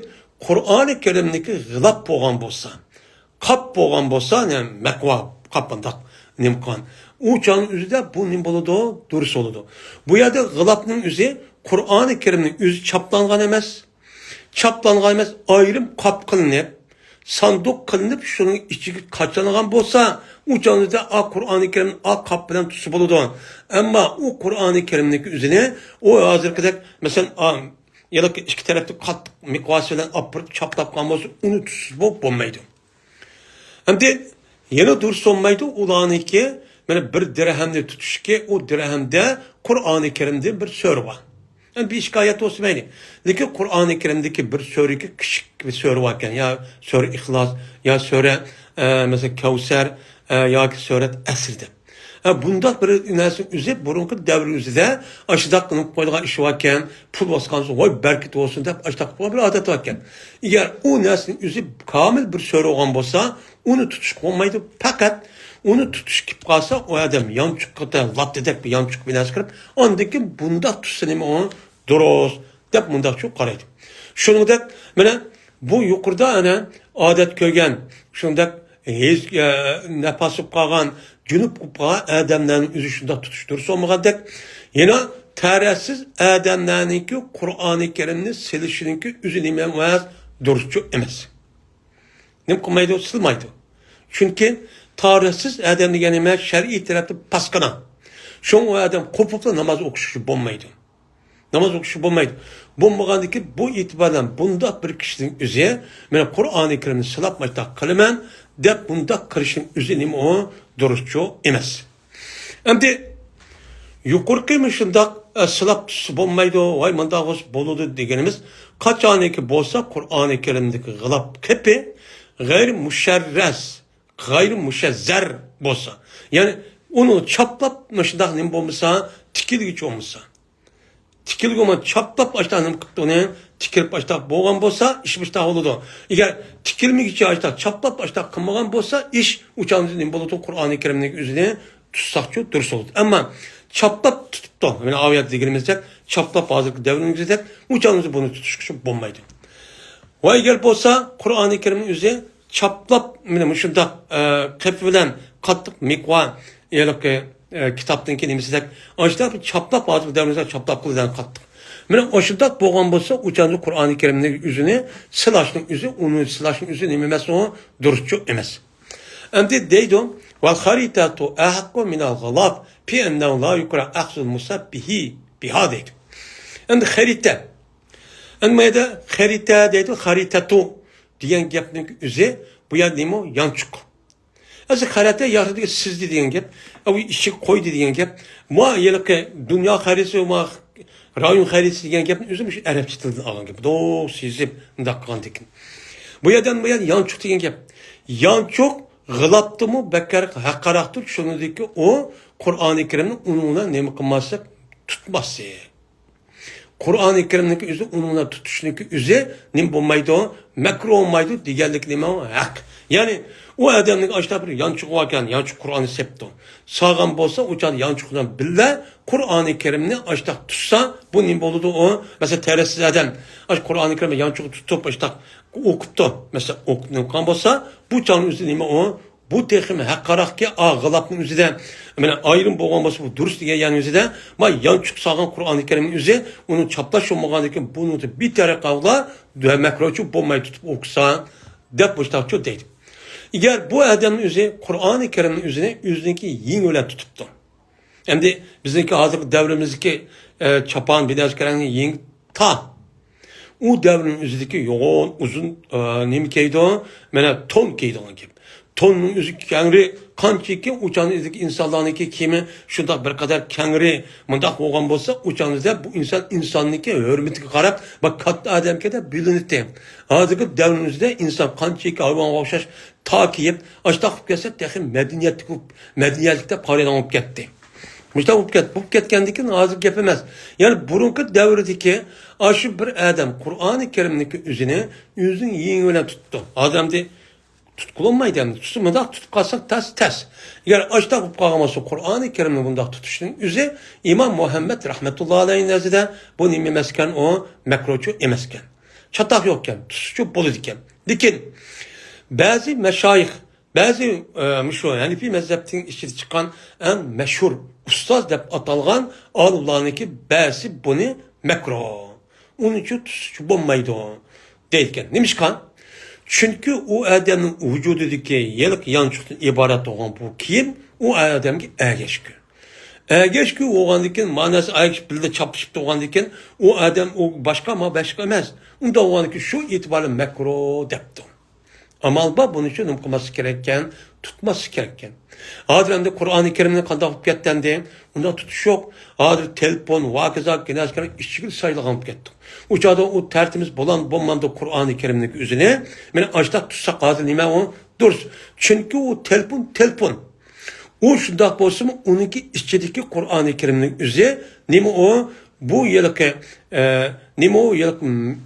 قۇرئانى كەرىمنىڭكى غىلاپ بولغان بولسا، قاپ بولغان بولسا، يەنى مەكۋا قاپ بۇنداق نېمە قىلغان. ئۇ چاغنىڭ ئۆزىدە بۇ نېمە بولىدۇ؟ دۇرۇس بولىدۇ. بۇ يەردە غىلاپنىڭ ئۆزى قۇرئانى كەرىمنىڭ ئۆزى چاپلانغان ئەمەس. چاپلانغان ئەمەس، ئايرىم قاپ قىلىنىپ، ساندۇق قىلىنىپ، شۇنىڭ ئىچىگە قاچىلانغان بولسا، ئۇ چاغدا ئا قۇرئانى كەرىمنى ئا قاپ بىلەن تۇتسا بولىدۇ. ئەمما ئۇ قۇرئانى كەرىمنىڭكى ئۆزىنى، ئۇ ھازىرقىدەك، مەسىلەن، ئا، ياكى ئىككى تەرەپتە قاتتىق مىقۋاسى بىلەن ئاپىرىپ چاپلاپ قالغان بولسا، ئۇنى تۇتسا بولۇپ بولمايدۇ. ئەمدى يەنە دۇرۇس بولمايدۇ، ئۇلارنىڭكى، مانا، بىر دىرھەمنى تۇتۇشكى، ئۇ دىرھەمدە قۇرئانى كەرىمدىن بىر سۈرە بار. ئەمدى بىر شىكايەت بولسا مەيلى. لېكىن قۇرئانى كەرىمدىكى بىر سۈرىگە كىچىك بىر سۈرە باركەن، يا سۈرە ئىخلاس، يا سۈرە، ئە، مەسىلەن، كەۋسەر، ئە، ياكى سۈرەت ئەسر دەپ. ئە، بۇنداق بىر نەرسىنى ئۈزۈپ، بۇرۇنقى دەۋر ئۆزىدە ئاشۇنداق قىلىپ قويىدىغان ئىش باركەن، پۇل باسقانسا، ۋاي، بەرىكەت بولسۇن دەپ، ئاشۇنداق قىلىپ قويغان بىر ئادەت باركەن. ئەگەر ئۇ نەرسىنى ئۈزۈپ، كامىل بىر سۈرە بولغان بولسا، ئۇنى تۇتۇشقا بولمايدۇ. پەقەت ئۇنى تۇتۇش كېلىپ قالسا، ئۇ ئادەم يانچۇققا لاپتىدەك بىر يانچۇق بىر نەرسە كىرىپ، ئاندىن كېيىن بۇنداق تۇتسا نېمە ئۇ دۇرۇس دەپ مۇنداقچۇ قارايدۇ. شۇنىڭدەك، مانا، بۇ يۇقىرىدا ئەنە ئادەت كۆرگەن، شۇنداق ھېس، ئە، نەپاس بولۇپ قالغان، جۇنۇپ بولۇپ قالغان ئادەملەرنىڭ ئۆزى شۇنداق تۇتۇش دۇرۇس بولمىغاندەك، يەنە تەھارەتسىز ئادەملەرنىڭكى قۇرئانى كەرىمنى سېلىشىنىڭكى ئۆزى نېمە ئەمەس؟ دۇرۇسچۇ ئەمەس. نېمە قىلمايدۇ؟ سىلمايدۇ. چۈنكى تەھارەتسىز ئادەم دېگەن نېمە؟ شەرئىي تەرەپتىن پاسكىنا. شۇڭا ئۇ ئادەم قوپۇپلا ناماز ئوقۇشى بولمايدۇ. ناماز ئوقۇشى بولمايدۇ. بولمىغاندىكىن بۇ ئېتىبار بىلەن بۇنداق بىر كىشىنىڭ ئۆزى، مەن قۇرئانى كەرىمنى سىلاپ مۇشۇنداق قىلىمەن دەپ مۇنداق قىلىشنىڭ ئۆزى نېمە ئۇ؟ دۇرۇسچۇ ئەمەس. ئەمدى يۇقىرىقى مۇشۇنداق، ئە، سىلاپ تۇتسا بولمايدۇ، ۋاي مۇنداق بولسا بولىدۇ دېگىنىمىز قاچانكى بولسا قۇرئانى كەرىمدىكى غىلاپ قېپى غەيرىي مۇشەررەس، غەيرىي مۇشەززەر بولسا. يەنى ئۇنى چاپلاپ مۇشۇنداق نېمە بولمىسا، تىكىلگۈچى بولمىسا. تىكىلگۈ بولماي چاپلاپ ئاشتاق نېمە قىپتۇ ئۇنى؟ تىكىلىپ ئاشتاق بولغان بولسا، ئىش مۇشتاق بولىدۇ. ئەگەر تىكىلمىگۈچە ئاشتاق چاپلاپ ئاشتاق قىلمىغان بولسا، ئىش ئۇ چاغدا نېمە بولىدۇ؟ قۇرئانى كەرىمنىڭ ئۆزىنى تۇتساقچۇ دۇرۇس بولىدۇ. ئەمما چاپلاپ تۇتۇپتۇ. مانا ئايەت دېگىنىمىزدەك، چاپلاپ ھازىرقى دەۋرىمىزدەك ئۇ چاغدا بۇنى تۇتۇشقا بولمايدۇ. ۋە ئەگەر بولسا قۇرئانى كەرىمنىڭ ئۆزى چاپلاپ، مانا مۇشۇنداق، ئە، قېپى بىلەن قاتتىق مىقۋا، ھېلىقى، ئە، كىتابنىڭكى نېمىسىدەك، ئاشۇنداق چاپلاپ، ھازىرقى دەۋرىمىزدە چاپلاپ قىلىدىغان قاتتىق. مانا ئاشۇنداق بولغان بولسا، ئۇ چاغدا قۇرئانى كەرىمنىڭ ئۆزىنى سىلاشنىڭ ئۆزى، ئۇنى سىلاشنىڭ ئۆزى نېمە ئەمەس، ئۇ دۇرۇسچۇ ئەمەس. ئەمدى دەيدۇ، «ۋەل خەرىتەتۇ ئەھەققۇ مىنەل غىلاف، فى ئەننەھۇ لا يۇكرەھ ئەخزۇل مۇسھەف بىھى، بىھا» دەيدۇ. ئەمدى خەرىتە. ئەمدى ما يەردە خەرىتە دەيدۇ، خەرىتەتۇ دېگەن گەپنىڭ ئۆزى، بۇ يەردە نېمە؟ يانچۇق. ئەسلى خەرەتە ياخشى دېگەن سىزدى دېگەن گەپ. ئەۋ ئىشىك قويدى دېگەن گەپ. ما ھېلىقى دۇنيا خەرىتىسى، ما رايون خەرىتىسى دېگەن گەپنى ئۆزى مۇشۇ ئەرەبچە تىلدىن ئالغان گەپ. دوغرا سىزىپ مۇنداق قىلغاندىكىن. بۇ يەردىن بۇ يەردە يانچۇق دېگەن گەپ. يانچۇق غىلاپتىنمۇ بەكرەك ھەققىراقتۇر، شۇنىڭدىكى ئۇ قۇرئانى كەرىمنى ئۇنىڭ بىلەن نېمە قىلماسلىق، تۇتماسلىق. قۇرئانى كەرىمنىڭكى ئۆزى، ئۇنىڭ بىلەن تۇتۇشنىڭكى ئۆزى نېمە بولمايدۇ؟ مەكرۇھ بولمايدۇ دېگەنلىك نېمە؟ ھەق. يەنى ئۇ ئادەمنىڭ ئاشتا بىر يانچۇقى باركەن، يانچۇق قۇرئاننى سەپتۇ. سالغان بولسا، ئۇ چاغدا يانچۇق بىلەن بىللە قۇرئانى كەرىمنى ئاشتاق تۇتسا، بۇ نېمە بولىدۇ ئۇ؟ مەسىلەن، تەرەتسىز ئادەم ئاشۇ قۇرئانى كەرىمنى يانچۇقىغا تۇتۇپ ئاشتاق ئوقۇپتۇ. مەسىلەن، ئوقۇپ نېمە قىلغان بولسا، بۇ چاغنىڭ ئۆزىدە نېمە ئۇ؟ بۇ تېخىمۇ ھەققاراقكى، ئا، غىلاپنىڭ ئۆزىدە، مانا، ئايرىم بولغان بولسا، بۇ دۇرۇس دېگەن يەرنىڭ ئۆزىدە، ما، يانچۇق سالغان قۇرئانى كەرىمنىڭ ئۆزى، ئۇنىڭ چاپلاش بولمىغاندىكىن، بۇنىڭ بىر تەرەپ قالغۇلار، مەكرۇھچۇ بولماي تۇتۇپ ئوقۇسا، دەپ مۇشتاقچۇ دەيدۇ. ئەگەر بۇ ئادەمنىڭ ئۆزى قۇرئانى كەرىمنىڭ ئۆزىنى ئۆزىنىڭكى يېڭى بىلەن تۇتۇپتۇ. ئەمدى بىزنىڭكى ھازىرقى دەۋرىمىزدىكى، ئە، چاپان بىلەن كەرەڭنى يېڭى تا. ئۇ دەۋرنىڭ ئۆزىدىكى يوغان، ئۇزۇن، ئە، نېمە كىيىدۇ؟ مانا تون كىيىدىغان گەپ. توننىڭ ئۆزى كەڭرى، قانچىكى ئۇ چاغنىڭ ئۆزىدىكى ئىنسانلارنىڭكى كىيىمى شۇنداق بىر قەدەر كەڭرى، مۇنداق بولغان بولسا، ئۇ چاغنىڭ ئۆزىدە بۇ ئىنسان ئىنساننىڭكى ھۆرمىتىگە قاراپ، بەك كاتتا ئادەمكەن دەپ بىلىنەتتى. ھازىرقى دەۋرنىڭ ئۆزىدە ئىنسان قانچىكى ھايۋانغا ئوخشاش تا كىيىپ، ئاشتاق بولۇپ كەتسە، تېخى مەدەنىيەتلىك بولۇپ، مەدەنىيەتلىكتە قارىيدىغان بولۇپ كەتتى. مۇشتاق بولۇپ كەت-، بولۇپ كەتكەندىكىن ھازىر گەپ ئەمەس. يەنى بۇرۇنقى دەۋردىكى ئاشۇ بىر ئادەم قۇرئانى كەرىمنىڭكى ئۆزىنى ئۆزىنىڭ يېڭى بىلەن تۇتتى. ئادەمدە تۇتقىلى بولمايدۇ ئەمدى. تۇتسا مۇنداق تۇتۇپ قالساق تەس، تەس. ئەگەر ئاشتاق بولۇپ قالغان بولسا، قۇرئانى كەرىمنى بۇنداق تۇتۇشنىڭ ئۆزى ئىمام مۇھەممەد رەھمەتۇللا ئەلەيھى نەزىرىدە بۇ نېمە ئەمەسكەن، ئۇ مەكرۇچۇ ئەمەسكەن. چاتاق يوقكەن، تۇتسىچۇ بولىدىكەن. لېكىن بەزى مەشايىخ، بەزى، ئە، مۇشۇ ھەنىفىي مەزھەپنىڭ ئىچىدە چىققان ئەڭ مەشھۇر ئۇستاز دەپ ئاتالغان ئالىملارنىڭكى بەزىسى بۇنى مەكرۇھ، ئۇنىڭچۇ تۇتسىچۇ بولمايدۇ دەيدىكەن. نېمىشقا؟ چۈنكى ئۇ ئادەمنىڭ ۋۇجۇدىدىكى ھېلىقى يانچۇقتىن ئىبارەت بولغان بۇ كىيىم ئۇ ئادەمگە ئەگەشكۈ. ئەگەشكۈ بولغاندىكىن، ماناسى ئەگىشىپ بىللە چاپلىشىپ تۇرغاندىكىن، ئۇ ئادەم ئۇ باشقا، ما باشقا ئەمەس. ئۇنداق بولغاندىكىن شۇ ئېتىبار بىلەن مەكرۇھ دەپتۇ. ئامال بار، بۇنى شۇ نېمە قىلماسلىق كېرەككەن، تۇتماسلىق كېرەككەن. ھازىر ئەمدى قۇرئانى كەرىمنى قانداق بولۇپ كەتتى ئەمدى؟ ئۇنداق تۇتۇش يوق. ھازىر تېلېفون، ۋاكىزا، كىنەسكەر ئىچىگە سايلىغان بولۇپ كەتتۇق. ئۇ چاغدا ئۇ تەرتىمىز بولان بولمامدۇ قۇرئانى كەرىمنىڭ ئۆزىنى؟ مانا ئاشتاق تۇتساق ھازىر نېمە ئۇ؟ دۇرۇس. چۈنكى ئۇ تېلېفون، تېلېفون. ئۇ شۇنداق بولسىمۇ، ئۇنىڭكى ئىچىدىكى قۇرئانى كەرىمنىڭ ئۆزى نېمە ئۇ؟ بۇ ھېلىقى، ئە، نېمە ئۇ ھېلىقى م-،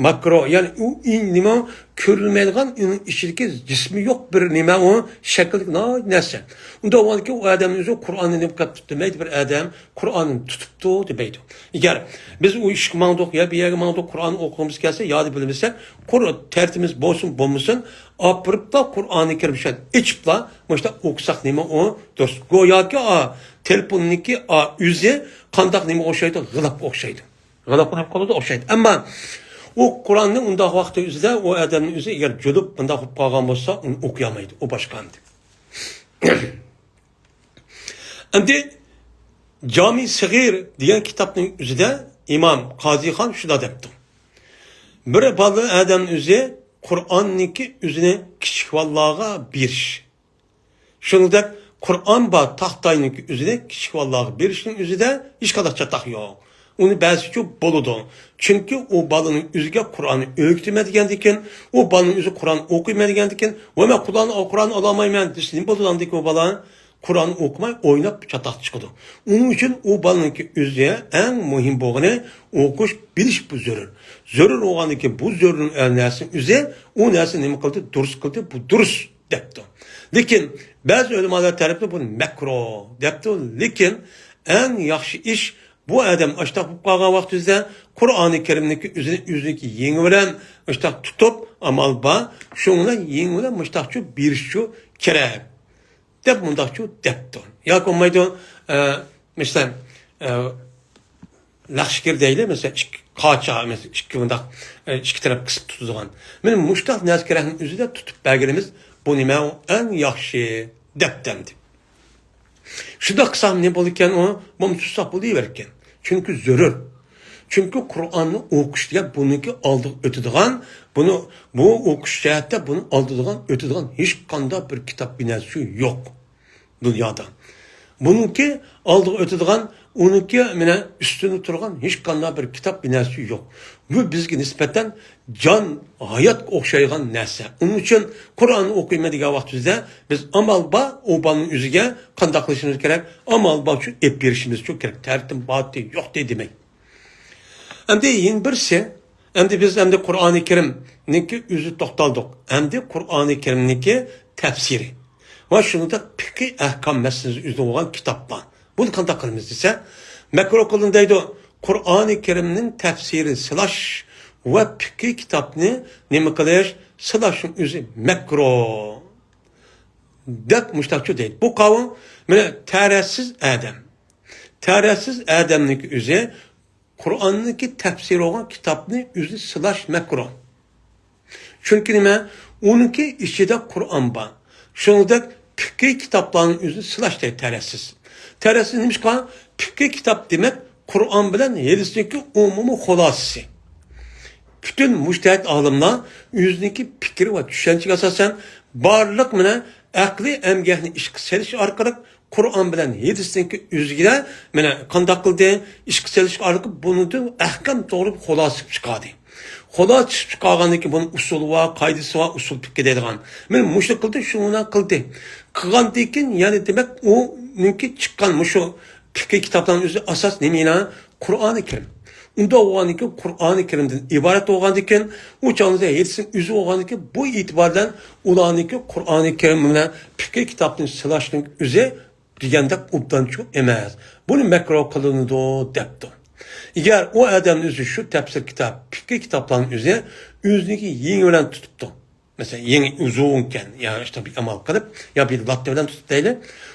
ماكرو، يەنى ئۇ ئىن-، نېمە ئۇ؟ كۆرۈلمەيدىغان، ئۇنىڭ ئىچىدىكى جىسمى يوق بىر نېمە ئۇ؟ شەكىلدىكى ناھايىتى نەرسە. ئۇنداق بولغاندىكىن ئۇ ئادەمنىڭ ئۆزى قۇرئاننى نېمە قىلىپ تۇتتى دېمەيدۇ بىر ئادەم. قۇرئاننى تۇتۇپتۇ دېمەيدۇ. ئەگەر بىز ئۇ ئىشقا ماڭدۇق يا بىر يەرگە ماڭدۇق، قۇرئان ئوقۇغۇمىز كەلسە، يا دە بىلمىسەك، قۇر-، تەرتىمىز بولسۇن بولمىسۇن، ئاپىرىپلا قۇرئانى كەرىم شۇ ئېچىپلا، مۇشۇنداق ئوقۇساق نېمە ئۇ؟ دۇرۇس. گوياكى ئا، تېلېفوننىڭكى ئا، ئۆزى قانداق نېمە ئوخشايدۇ؟ غىلاپقا ئوخشايدۇ. غىلاپقا نېمە قىلىدۇ؟ ئوخشايدۇ. ئەمما ئۇ قۇرئاننى ئۇنداق ۋاقىتتا ئۆزىدە ئۇ ئادەمنىڭ ئۆزى ئەگەر جۆلۈپ بۇنداق بولۇپ قالغان بولسا، ئۇنى ئوقۇيالمايدۇ. ئۇ باشقا ئەمدى. ئەمدى جامى سىغىر دېگەن كىتابنىڭ ئۆزىدە ئىمام قازىخان شۇنداق دەپتۇ. بىر بالا ئادەمنىڭ ئۆزى قۇرئاننىڭكى ئۆزىنى كىچىك بالىلارغا بېرىش. شۇنىڭدەك قۇرئان بار تاختاينىڭكى ئۆزىنى كىچىك بالىلارغا بېرىشنىڭ ئۆزىدە ھېچقانداق چاتاق يوق. ئۇنى بەرسىچۇ بولىدۇ. چۈنكى ئۇ بالىنىڭ ئۆزىگە قۇرئاننى ئۆگىتىمەن دېگەندىكىن، ئۇ بالىنىڭ ئۆزى قۇرئان ئوقۇيمەن دېگەندىكىن، ۋە مەن قۇرئان، قۇرئان ئالالمايمەن دېسە نېمە بولىدۇ ئاندىكىن ئۇ بالا؟ قۇرئان ئوقۇماي ئويناپ چاتاق چىقىدۇ. ئۇنىڭ ئۈچۈن ئۇ بالىنىڭكى ئۆزى ئەڭ مۇھىم بولغىنى ئوقۇش، بىلىش بۇ زۆرۈر. زۆرۈر بولغاندىكىن بۇ زۆرۈر نەرسىنىڭ ئۆزى، ئۇ نەرسىنى نېمە قىلدى؟ دۇرۇس قىلدى، بۇ دۇرۇس دەپتۇ. لېكىن بەزى ئۆلىمالار تەرىپىدە بۇنى مەكرۇھ دەپتۇ. لېكىن ئەڭ ياخشى ئىش بۇ ئادەم ئاشتاق بولۇپ قالغان ۋاقتىدا قۇرئانى كەرىمنىڭكى ئۆزىنى ئۆزىنىڭكى يېڭى بىلەن ئاشتاق تۇتۇپ، ئامال بار، شۇنىڭ بىلەن يېڭى بىلەن مۇشتاقچۇ بېرىشچۇ كېرەك، دەپ مۇنداقچۇ دەپتۇ. ياكى بولمايدۇ، ئە، مەسىلەن، ئە، لەخشىكىر دەيلى، مەسىلەن، ئىككى قاچا، مەسىلەن، ئىككى مۇنداق، ئە، ئىككى تەرەپ قىسىپ تۇتىدىغان. مانا مۇشتاق نەرسە كېرەكنىڭ ئۆزىدە تۇتۇپ بەرگىنىمىز، بۇ نېمە، ئۇ ئەڭ ياخشى، دەپتەمدى. شۇنداق قىلساق نېمە بولىدىكەن ئۇ؟ بولمىسا تۇتساق بولۇۋېرىكەن. چۈنكى زۆرۈر. چۈنكى قۇرئاننى ئوقۇش دېگەن بۇنىڭكى ئالدىغا ئۆتىدىغان، بۇنى، بۇ ئوقۇش جەھەتتە بۇنى ئالدىغا ئۆتىدىغان ھېچقانداق بىر كىتاب، بىر نەرسە يوق دۇنيادا. بۇنىڭكى ئالدىغا ئۆتىدىغان، ئۇنىڭكى مانا ئۈستىدە تۇرغان ھېچقانداق بىر كىتاب، بىر نەرسە يوق. بۇ بىزگە نىسبەتەن جان، ھاياتقا ئوخشايدىغان نەرسە. ئۇنىڭ ئۈچۈن قۇرئان ئوقۇيمەن دېگەن ۋاقتىمىزدا بىز ئامال بار ئۇ بالىنىڭ ئۆزىگە قانداق قىلىشىمىز كېرەك؟ ئامال بارچۇ ئېلىپ بېرىشىمىزچۇ كېرەك. تەرىپىم بارتى، يوقتى دېمەي. ئەمدى يەنە بىرسى، ئەمدى بىز ئەمدى قۇرئانى كەرىمنىڭكى ئۆزى توختالدۇق. ئەمدى قۇرئانى كەرىمنىڭكى تەپسىرى. ۋە شۇنىڭدەك پىقھىي ئەھكام مەسىلىسى ئۆزىدە بولغان كىتاب بار. بۇنى قانداق قىلىمىز دېسە، مەكرۇ قىلىن دەيدۇ. قۇرئانى كەرىمنىڭ تەپسىرى سىلاش ۋە پىقھىي كىتابنى نېمە قىلىش؟ سىلاشنىڭ ئۆزى مەكرۇ، دەپ مۇشتاقچۇ دەيدۇ. بۇ قاۋۇل، مانا، تەرەتسىز ئادەم. تەرەتسىز ئادەمنىڭكى ئۆزى قۇرئاننىڭكى تەپسىرى بولغان كىتابنى ئۆزى سىلاش مەكرۇ. چۈنكى نېمە؟ ئۇنىڭكى ئىچىدە قۇرئان بار. شۇنىڭدەك پىقھىي كىتابلارنىڭ ئۆزىنى سىلاش دەيدۇ تەرەتسىز. تەرەتسىز نېمىشقا؟ پىقھىي كىتاب دېمەك، قۇرئان بىلەن ھەدىسنىڭكى ئومۇمىي خۇلاسىسى. پۈتۈن مۇجتەھىد ئالىملار ئۆزىنىڭكى پىكرى ۋە چۈشەنچىگە ئاساسەن، بارلىق مانا ئەقلىي ئەمگەكنى ئىشقا سېلىش ئارقىلىق قۇرئان بىلەن ھەدىسنىڭكى ئۆزىگە مانا قانداق قىلدى؟ ئىشقا سېلىش ئارقىلىق بۇنىڭدىن ئەھكام توغرا بىر خۇلاسە چىقىپ چىقاردى. خۇلاسە چىقىپ چىقارغاندىن كېيىن بۇنىڭ ئۇسۇلى بار، قائىدىسى بار، ئۇسۇل پىقھى دەيدىغان. مانا مۇشۇنى قىلدى، شۇنى قىلدى. قىلغاندىن كېيىن، يەنى دېمەك، ئۇنىڭكى چىققان مۇشۇ پىقھىي كىتابلارنىڭ ئۆزى ئاساس نېمە؟ قۇرئانى كەرىم. ئۇنداق بولغاندىن كېيىن، قۇرئانى كەرىمدىن ئىبارەت بولغاندىن كېيىن، ئۇ چاغدا ھەدىسنىڭ ئۆزى بولغاندىن كېيىن، بۇ ئېتىبار بىلەن ئۇلارنىڭكى قۇرئانى كەرىم بىلەن پىقھىي كىتابنى سىلاشنىڭ ئۆزى دېگەندەك ئوبدانچۇ ئەمەس. بۇنى مەكرۇ قىلىنىدۇ، دەپتۇ. ئەگەر ئۇ ئادەمنىڭ ئۆزى شۇ تەپسىر كىتاب، پىقھىي كىتابلارنىڭ ئۆزى ئۆزىنىڭكى يېڭى بىلەن تۇتۇپتۇ. مەسىلەن، يېڭى ئۇزۇنكەن، يا ئىشتە بىر ئامال قىلىپ، يا بىر لاتتا بىلەن تۇتۇپ دەيلى.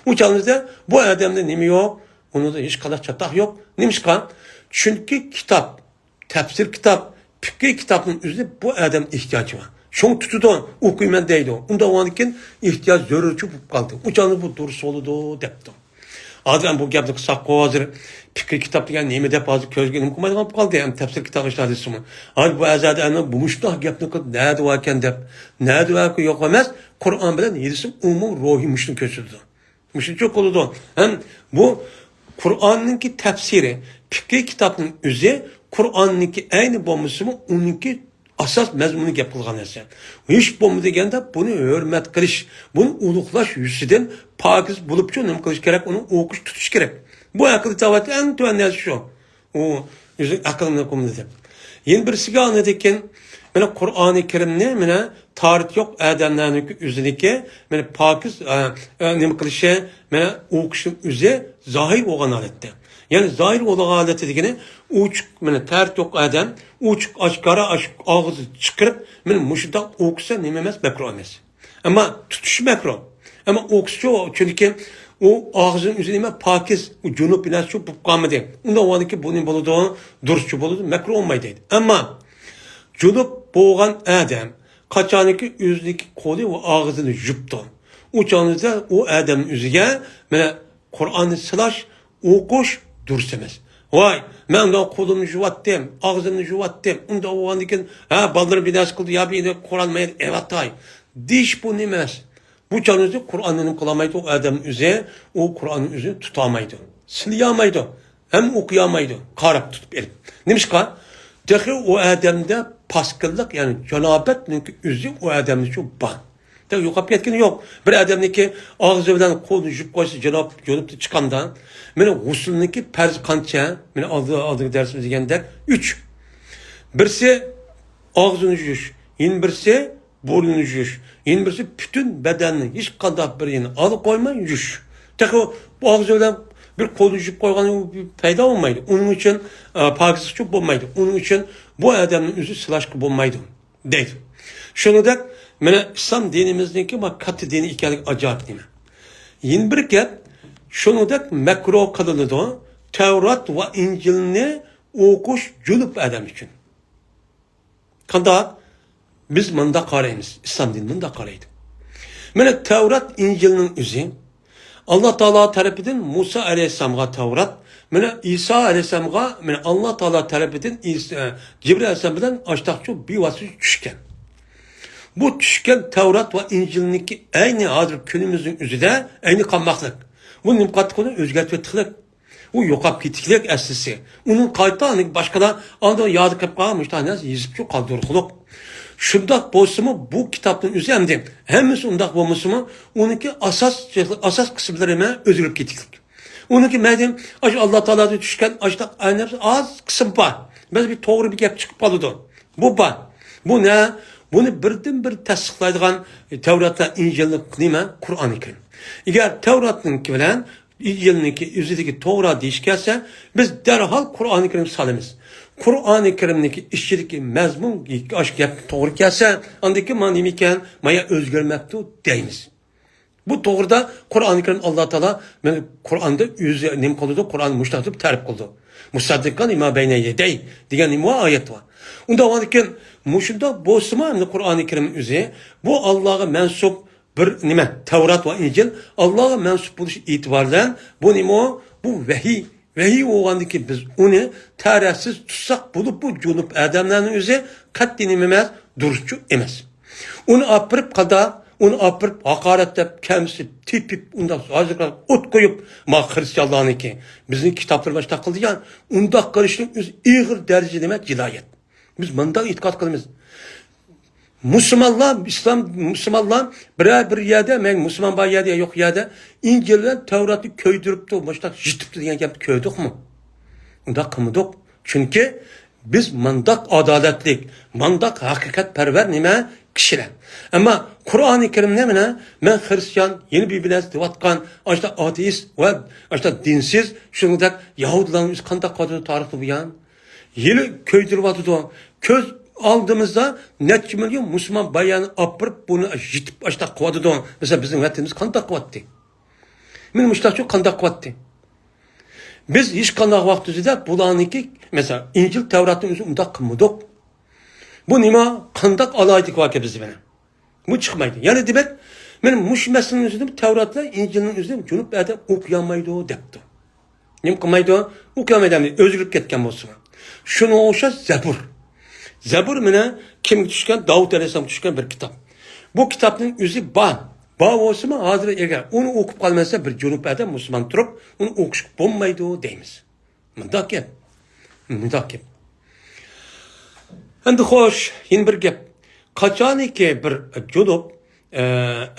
ئۇ چاغىمىزدا بۇ ئادەمدە نېمە يوق؟ ئۇنىڭدا ھېچقانداق چاتاق يوق. نېمىشقا؟ چۈنكى كىتاب، تەپسىر كىتاب، پىقھىي كىتابنىڭ ئۆزىنى بۇ ئادەم ئېھتىياجى بار. شۇڭا تۇتىدۇ، ئوقۇيمەن دەيدۇ. ئۇنداق بولغاندىن كېيىن ئېھتىياج زۆرۈرچۇ بولۇپ قالدى. ئۇ چاغدا بۇ دۇرۇس بولىدۇ، دەپتۇ. ھازىر ئەمدى بۇ گەپنى قىلساققۇ، ھازىر پىقھىي كىتاب دېگەن نېمە دەپ ھازىر كۆزگە ئىلمىم قىلمايدىغان بولۇپ قالدى. ئەمدى تەپسىر كىتاب ئىشلار دېسىمۇ. ھازىر بۇ ئەزادە ئەنە بۇ مۇشۇنداق گەپنى قىلىپ، نەدە باركەن دەپ. نەدە باركى يوق ئەمەس، قۇرئان بىلەن ھەدىسنىڭ ئومۇمىي روھى مۇشۇنى كۆرسىتىدۇ. مۇشۇنچە قىلىدۇ. ھەم بۇ قۇرئاننىڭكى تەپسىرى، پىقھىي كىتابنىڭ ئۆزى قۇرئاننىڭكى ئەينى بولمىسىمۇ، ئۇنىڭكى ئاساس مەزمۇنى گەپ قىلغان نەرسە. ھېچ بولمىدى دېگەندە بۇنى ھۆرمەت قىلىش، بۇنى ئۇلۇغلاش يۈزىسىدىن پاكىز بولۇپچۇ نېمە قىلىش كېرەك؟ ئۇنى ئوقۇش، تۇتۇش كېرەك. بۇ ئەقىدە تاۋاتى ئەڭ تۆۋەن نەرسە شۇ. ئۇ ئۆزى ئەقىلنى قۇمدىدى. يەنە بىرسىگە ئاندىن كېيىن، مانا قۇرئانى كەرىمنى، مانا تارىتى يوق ئادەملەرنىڭكى ئۆزىنىڭكى، مانا پاكىز، ئە، ئە، نېمە قىلىشى، مانا ئوقۇشنىڭ ئۆزى زاھىر بولغان ھالەتتە. يەنى زاھىر بولغان ھالەتتە دېگىنى، ئوچۇق، مانا تەرىتى يوق ئادەم، ئوچۇق ئاشكارا ئاش-، ئاغزىنى چىقىرىپ، مانا مۇشۇنداق ئوقۇسا نېمە ئەمەس، مەكرۇ ئەمەس. ئەمما تۇتۇش مەكرۇ. ئەمما ئوقۇسىچۇ، چۈنكى ئۇ ئاغزىنىڭ ئۆزى نېمە پاكىز، ئۇ جۇنۇپ بىناسىچۇ بولۇپ قالمىدى. ئۇنداق بولغاندىكىن بۇ نېمە بولىدۇ؟ دۇرۇسچۇ بولىدۇ، مەكرۇ بولمايدۇ دەيدۇ. ئەمما جۇنۇپ بولغان ئادەم قاچانكى ئۆزىنىڭكى قولى ۋە ئاغزىنى يۇپتۇ، ئۇ چاغدا ئۇ ئادەمنىڭ ئۆزىگە مانا قۇرئاننى سىلاش، ئوقۇش دۇرۇس ئەمەس. ۋاي، مەن ئۇنداق قولۇمنى يۇۋاتتىم، ئاغزىمنى يۇۋاتتىم، ئۇنداق بولغاندىكىن، ھە، بالىلىرىم بىر نەرسە قىلدى، يا بىر قۇرئان مەيەر ئەۋەتاي دېيىش بۇ نېمە ئەمەس. بۇ چاغنىڭ ئۆزى قۇرئاننى نېمە قىلالمايدۇ، ئۇ ئادەم ئۆزى، ئۇ قۇرئاننىڭ ئۆزىنى تۇتالمايدۇ، سىلىيالمايدۇ، ھەم ئوقۇيالمايدۇ، قاراپ تۇتۇپ ئېلىپ. نېمىشقا؟ تېخى ئۇ ئادەمدە پاسكىللىق، يەنى جانابەتنىڭكى ئۆزى ئۇ ئادەمدىچۇ بار. تېخى يوقاپ كەتكىنى يوق. بىر ئادەمنىڭكى ئاغزى بىلەن قولىنى يۇيۇپ قويسا، جاناب، جۇنۇپتىن چىققاندا، مانا غۇسۇلنىڭكى پەرزى قانچە؟ مانا ئالدى، ئالدىنقى دەرسىمىزدە دېگەندەك، ئۈچ. بىرسى ئاغزىنى يۇيۇش، يەنە بىرسى بۇرنىنى يۇيۇش، يەنە بىرسى پۈتۈن بەدەننى ھېچقانداق بىر يېرىنى ئالا قويماي يۇيۇش. تېخى بۇ ئاغزى بىلەن بىر قولنى يۇيۇپ قويغان پەيدا بولمايدۇ. ئۇنىڭ ئۈچۈن، ئە، پاكىزلىق ئۈچۈن بولمايدۇ. ئۇنىڭ ئۈچۈن بۇ ئادەمنىڭ ئۆزى سىلاشقا بولمايدۇ، دەيدۇ. شۇنىڭدەك، مانا ئىسلام دىنىمىزنىڭكى ما كاتتا دىن ئىكەنلىكى ئاجايىپ نېمە. يەنە بىر گەپ، شۇنىڭدەك مەكرۇھ قىلىنىدۇ تەۋرات ۋە ئىنجىلنى ئوقۇش جۇنۇپ ئادەم ئۈچۈن. قانداق؟ بىز مۇنداق قارايمىز، ئىسلام دىنى مۇنداق قارايدۇ. مانا تەۋرات، ئىنجىلنىڭ ئۆزى ئاللا تائالا تەرىپىدىن مۇسا ئەلەيھىسسالامغا تەۋرات، مانا ئىسا ئەلەيھىسسالامغا، مانا ئاللا تائالا تەرىپىدىن ئىس-، ئە، جىبرىل ئەلەيھىسسالام بىلەن ئاشتاقچۇ بىۋاسىتە چۈشكەن. بۇ چۈشكەن تەۋرات ۋە ئىنجىلنىڭكى ئەينى ھازىر كۈنىمىزنىڭ ئۆزىدە ئەينى قالماقلىق. بۇ نېمە قاتتىق ئۇنى ئۆزگەرتىۋەتتىقلىق. ئۇ يوقاپ كېتىكلىك ئەسلىسى. ئۇنىڭ قايتا ئاندىن باشقىلار ئاندىن يادى قېلىپ قالغان مۇشۇنداق نەرسە يېزىپچۇ قالدۇرۇقلۇق. شۇنداق بولسىمۇ بۇ كىتابنىڭ ئۆزى ئەمدى ھەممىسى ئۇنداق بولمىسىمۇ، ئۇنىڭكى ئاساس، ئاساس قىسىملىرى مەن ئۆزگىرىپ كېتىكلىك. ئۇنىڭكى مەدىن ئاشۇ ئاللا تائالادىن چۈشكەن ئاشۇنداق ئەنەبسى ئاز قىسىم بار. بەزى بىر توغرا بىر گەپ چىقىپ قالىدۇ. بۇ بار. بۇ نە؟ بۇنى بىردىن بىر تەستىقلايدىغان تەۋراتلار، ئىنجىلنىڭ نېمە؟ قۇرئانى كەرىم. ئەگەر تەۋراتنىڭكى بىلەن ئىنجىلنىڭكى ئۆزىدىكى توغرا دېيىش كەلسە، بىز دەرھال قۇرئانى كەرىم سالىمىز. قۇرئانى كەرىمنىڭكى ئىچىدىكى مەزمۇن ئاشۇ گەپكە توغرا كەلسە، ئاندىن كېيىن مانا نېمە ئىكەن، مايا ئۆزگەرمەپتۇ دەيمىز. بۇ توغرىدا قۇرئانى كەرىم ئاللا تائالا مانا قۇرئاندا ئۆزى نېمە قىلىدۇ؟ قۇرئان مۇشۇنداق دەپ تەرىپ قىلىدۇ. مۇسەددىقەن لىما بەينە يەدەي دېگەن نېمە ئايەت بار. ئۇنداق بولغاندىكىن مۇشۇنداق بولسىمۇ ئەمدى قۇرئانى كەرىم ئۆزى بۇ ئاللاغا مەنسۇپ بىر نېمە، تەۋرات ۋە ئىنجىل ئاللاغا مەنسۇپ بولۇش ئېتىبارى بىلەن بۇ نېمە؟ بۇ ۋەھىي. ۋەھىي بولغاندىن كېيىن بىز ئۇنى تەرەتسىز تۇتساق بولۇپ، بۇ جۇنۇپ ئادەملەرنىڭ ئۆزى قەتئىي نېمە ئەمەس، دۇرۇسچۇ ئەمەس. ئۇنى ئاپىرىپ قادا، ئۇنى ئاپىرىپ ھاقارەتلەپ، كەمسىتىپ، تېپىپ، ئۇنداق ھازىرقى ئوت قويۇپ، ما خرىستىيانلارنىڭكى، بىزنىڭ كىتابلىرىمىز ئاشۇنداق قىلدى يا، ئۇنداق قىلىشنىڭ ئۆزى ئېغىر دەرىجىدە نېمە، جىنايەت. بىز مۇنداق ئېتىقاد قىلىمىز. مۇسۇلمانلار، ئىسلام، مۇسۇلمانلار بىرەر بىر يەردە، مەن مۇسۇلمان بار يەردە يا يوق يەردە ئىنجىل بىلەن تەۋراتنى كۆيدۈرۈپتۇ، مۇشۇنداق يىتىپتۇ دېگەن گەپنى كۆردۇقمۇ؟ ئۇنداق قىلمىدۇق. چۈنكى بىز مۇنداق ئادالەتلىك، مۇنداق ھەقىقەتپەرۋەر نېمە كىشىلەر. ئەمما قۇرئانى كەرىمنى مانا مەن خرىستىيان، يەنە بىر بىر نەرسە دەۋاتقان، ئاشۇنداق ئاتېئىست ۋە ئاشۇنداق دىنسىز، شۇنىڭدەك يەھۇدىيلارنىڭ ئۆزى قانداق قىلىۋاتىدۇ تارىختا بۇيان؟ ھېلى كۆيدۈرۈۋاتىدۇ. كۆز ئالدىمىزدا نەچچە مىليون مۇسۇلمان بايانى ئاپىرىپ، بۇنى يىتىپ ئاشتاق قىلىۋاتىدۇ. مەسىلەن، بىزنىڭ ۋەتىنىمىز قانداق قىلىۋاتتى؟ مېنى مۇشتاقچۇ قانداق قىلىۋاتتى؟ بىز ھېچقانداق ۋاقىت ئۆزىدە بۇلارنىڭكى، مەسىلەن، ئىنجىل، تەۋراتنىڭ ئۆزى ئۇنداق قىلمىدۇق. بۇ نېمە؟ قانداق ئالاھىدىلىك باركەن بىزدە مانا؟ بۇ چىقمايدۇ. يەنە دېمەك، مانا مۇشۇ مەسىلىنىڭ ئۆزىدە تەۋراتلا ئىنجىلنىڭ ئۆزىدە جۇنۇپ ئادەم ئوقۇيالمايدۇ دەپتۇ. نېمە قىلمايدۇ؟ ئوقۇيالمايدۇ، ئەمدى ئۆزگىرىپ كەتكەن بولسىمۇ. شۇنىڭغا ئوخشاش زەبۇر. زەبۇر مانا كىمگە چۈشكەن؟ داۋۇت ئەلەيھىسسالامغا چۈشكەن بىر كىتاب. بۇ كىتابنىڭ ئۆزى بار. بار بولسىمۇ، ھازىر ئەگەر ئۇنى ئوقۇپ قالمىسا، بىر جۇنۇپ ئادەم مۇسۇلمان تۇرۇپ، ئۇنى ئوقۇشقا بولمايدۇ دەيمىز. مۇنداق گەپ. مۇنداق گەپ. ئەمدى خوش، يەنە بىر گەپ. قاچانكى بىر جۇنۇپ، ئە،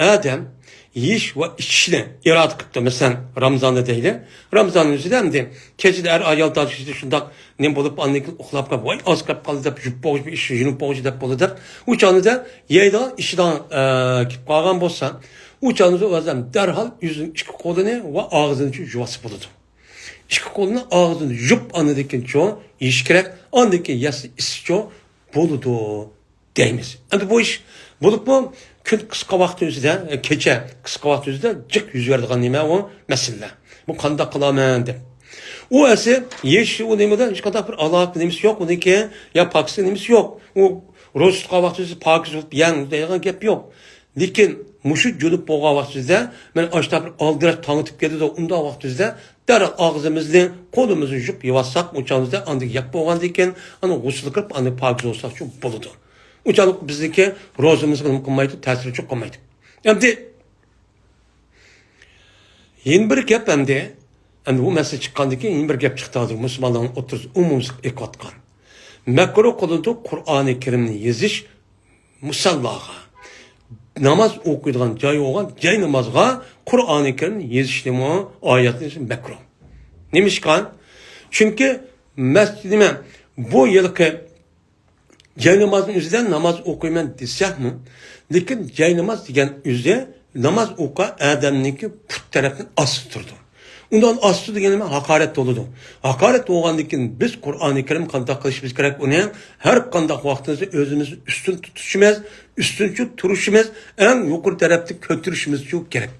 ئادەم يېيىش ۋە ئىچىشنى ئىرادە قىپتۇ. مەسىلەن، رامزاندا دەيلى. رامزان ئۆزىدە ئەمدى كېچىدە ئەر ئايال تاش كېچىدە شۇنداق نېمە بولۇپ، ئاندىن كېيىن ئۇخلاپ قاپ، ۋاي، ئاز قېلىپ قالدى دەپ، يۇپ بوغۇچ بىر ئىش، يۇنۇپ بوغۇچ دەپ بولدى دەپ. ئۇ چاغدا يەيدىغان، ئىچىدىغان، ئە، كېلىپ قالغان بولسا، ئۇ چاغدا ئۇ ئادەم دەرھال يۈزىنى، ئىككى قولىنى ۋە ئاغزىنى يۇۋاسا بولىدۇ. ئىككى قولىنى ئاغزىنى يۇيۇپ، ئاندىن كېيىنچۇ يېيىش كېرەك. ئاندىن كېيىن يەسە ئىچسىچۇ بولىدۇ دەيمىز. ئەمدى بۇ ئىش بولۇپمۇ كۈن قىسقا ۋاقىت ئۆزىدە، كېچە قىسقا ۋاقىت ئۆزىدە جىق يۈز بېرىدىغان نېمە ئۇ مەسىلىلەر. بۇ قانداق قىلارمەن دەپ. ئۇ ئەسلى يېيىش ئۇ نېمىدە ھېچقانداق بىر ئالاھىدە نېمىسى يوق، ئۇنىڭكى يا پاكىز نېمىسى يوق. ئۇ روزا تۇتقان ۋاقتى ئۆزى پاكىز بولۇپ يەڭ دەيدىغان گەپ يوق. لېكىن مۇشۇ جۇنۇپ بولغان ۋاقتىمىزدا، مانا ئاشۇنداق بىر ئالدىراش تاڭ ئېتىپ كېلىدۇ، ئۇنداق ۋاقتىمىزدا دەرھال ئاغزىمىزنى، قولىمىزنى يۇيۇپ يۇۋاتساق، ئۇ چاغىمىزدا ئاندىن يەپ بولغاندىن كېيىن، ئاندىن غۇسۇل قىلىپ، ئاندىن پاكىز بولساقچۇ بولىدۇ. ئۇ چاغلىق بىزنىڭكى روزىمىزغا نېمە قىلمايدۇ، تەسىرچۇ قىلمايدۇ. ئەمدى يەنە بىر گەپ ئەمدى، ئەمدى بۇ مەسىلە چىققاندىن كېيىن يەنە بىر گەپ چىقتى ھازىر مۇسۇلمانلارنىڭ ئوتتۇرىسىدا ئومۇميۈزلۈك ئېقىۋاتقان. مەكرۇھ قىلىنىدۇ قۇرئانى كەرىمنى يېزىش مۇسەللاغا، ناماز ئوقۇيدىغان جاي بولغان جاي نامازغا قۇرئانى كەرىمنى يېزىشنىمۇ ئايەتنى مەكرۇھ. نېمىشقا؟ چۈنكى مەس-، نېمە، بۇ يىلقى جاي نامازنىڭ ئۆزىدە ناماز ئوقۇيمەن دېسەكمۇ، لېكىن جاي ناماز دېگەن ئۆزى ناماز ئوقۇغان ئادەمنىڭكى پۇت تەرەپتىن ئاستىدا تۇرىدۇ. ئۇندىن ئاستى دېگىنى ھاقارەت بولىدۇ. ھاقارەت بولغاندىن كېيىن بىز قۇرئانى كەرىم قانداق قىلىشىمىز كېرەك؟ ئۇنى ھەر قانداق ۋاقتىمىزدا ئۆزىمىزنى ئۈستۈن تۇتۇشىمىز، ئۈستۈنچە تۇرۇشىمىز، ئەڭ يۇقىرى تەرەپتە كۆتۈرۈشىمىز كېرەك.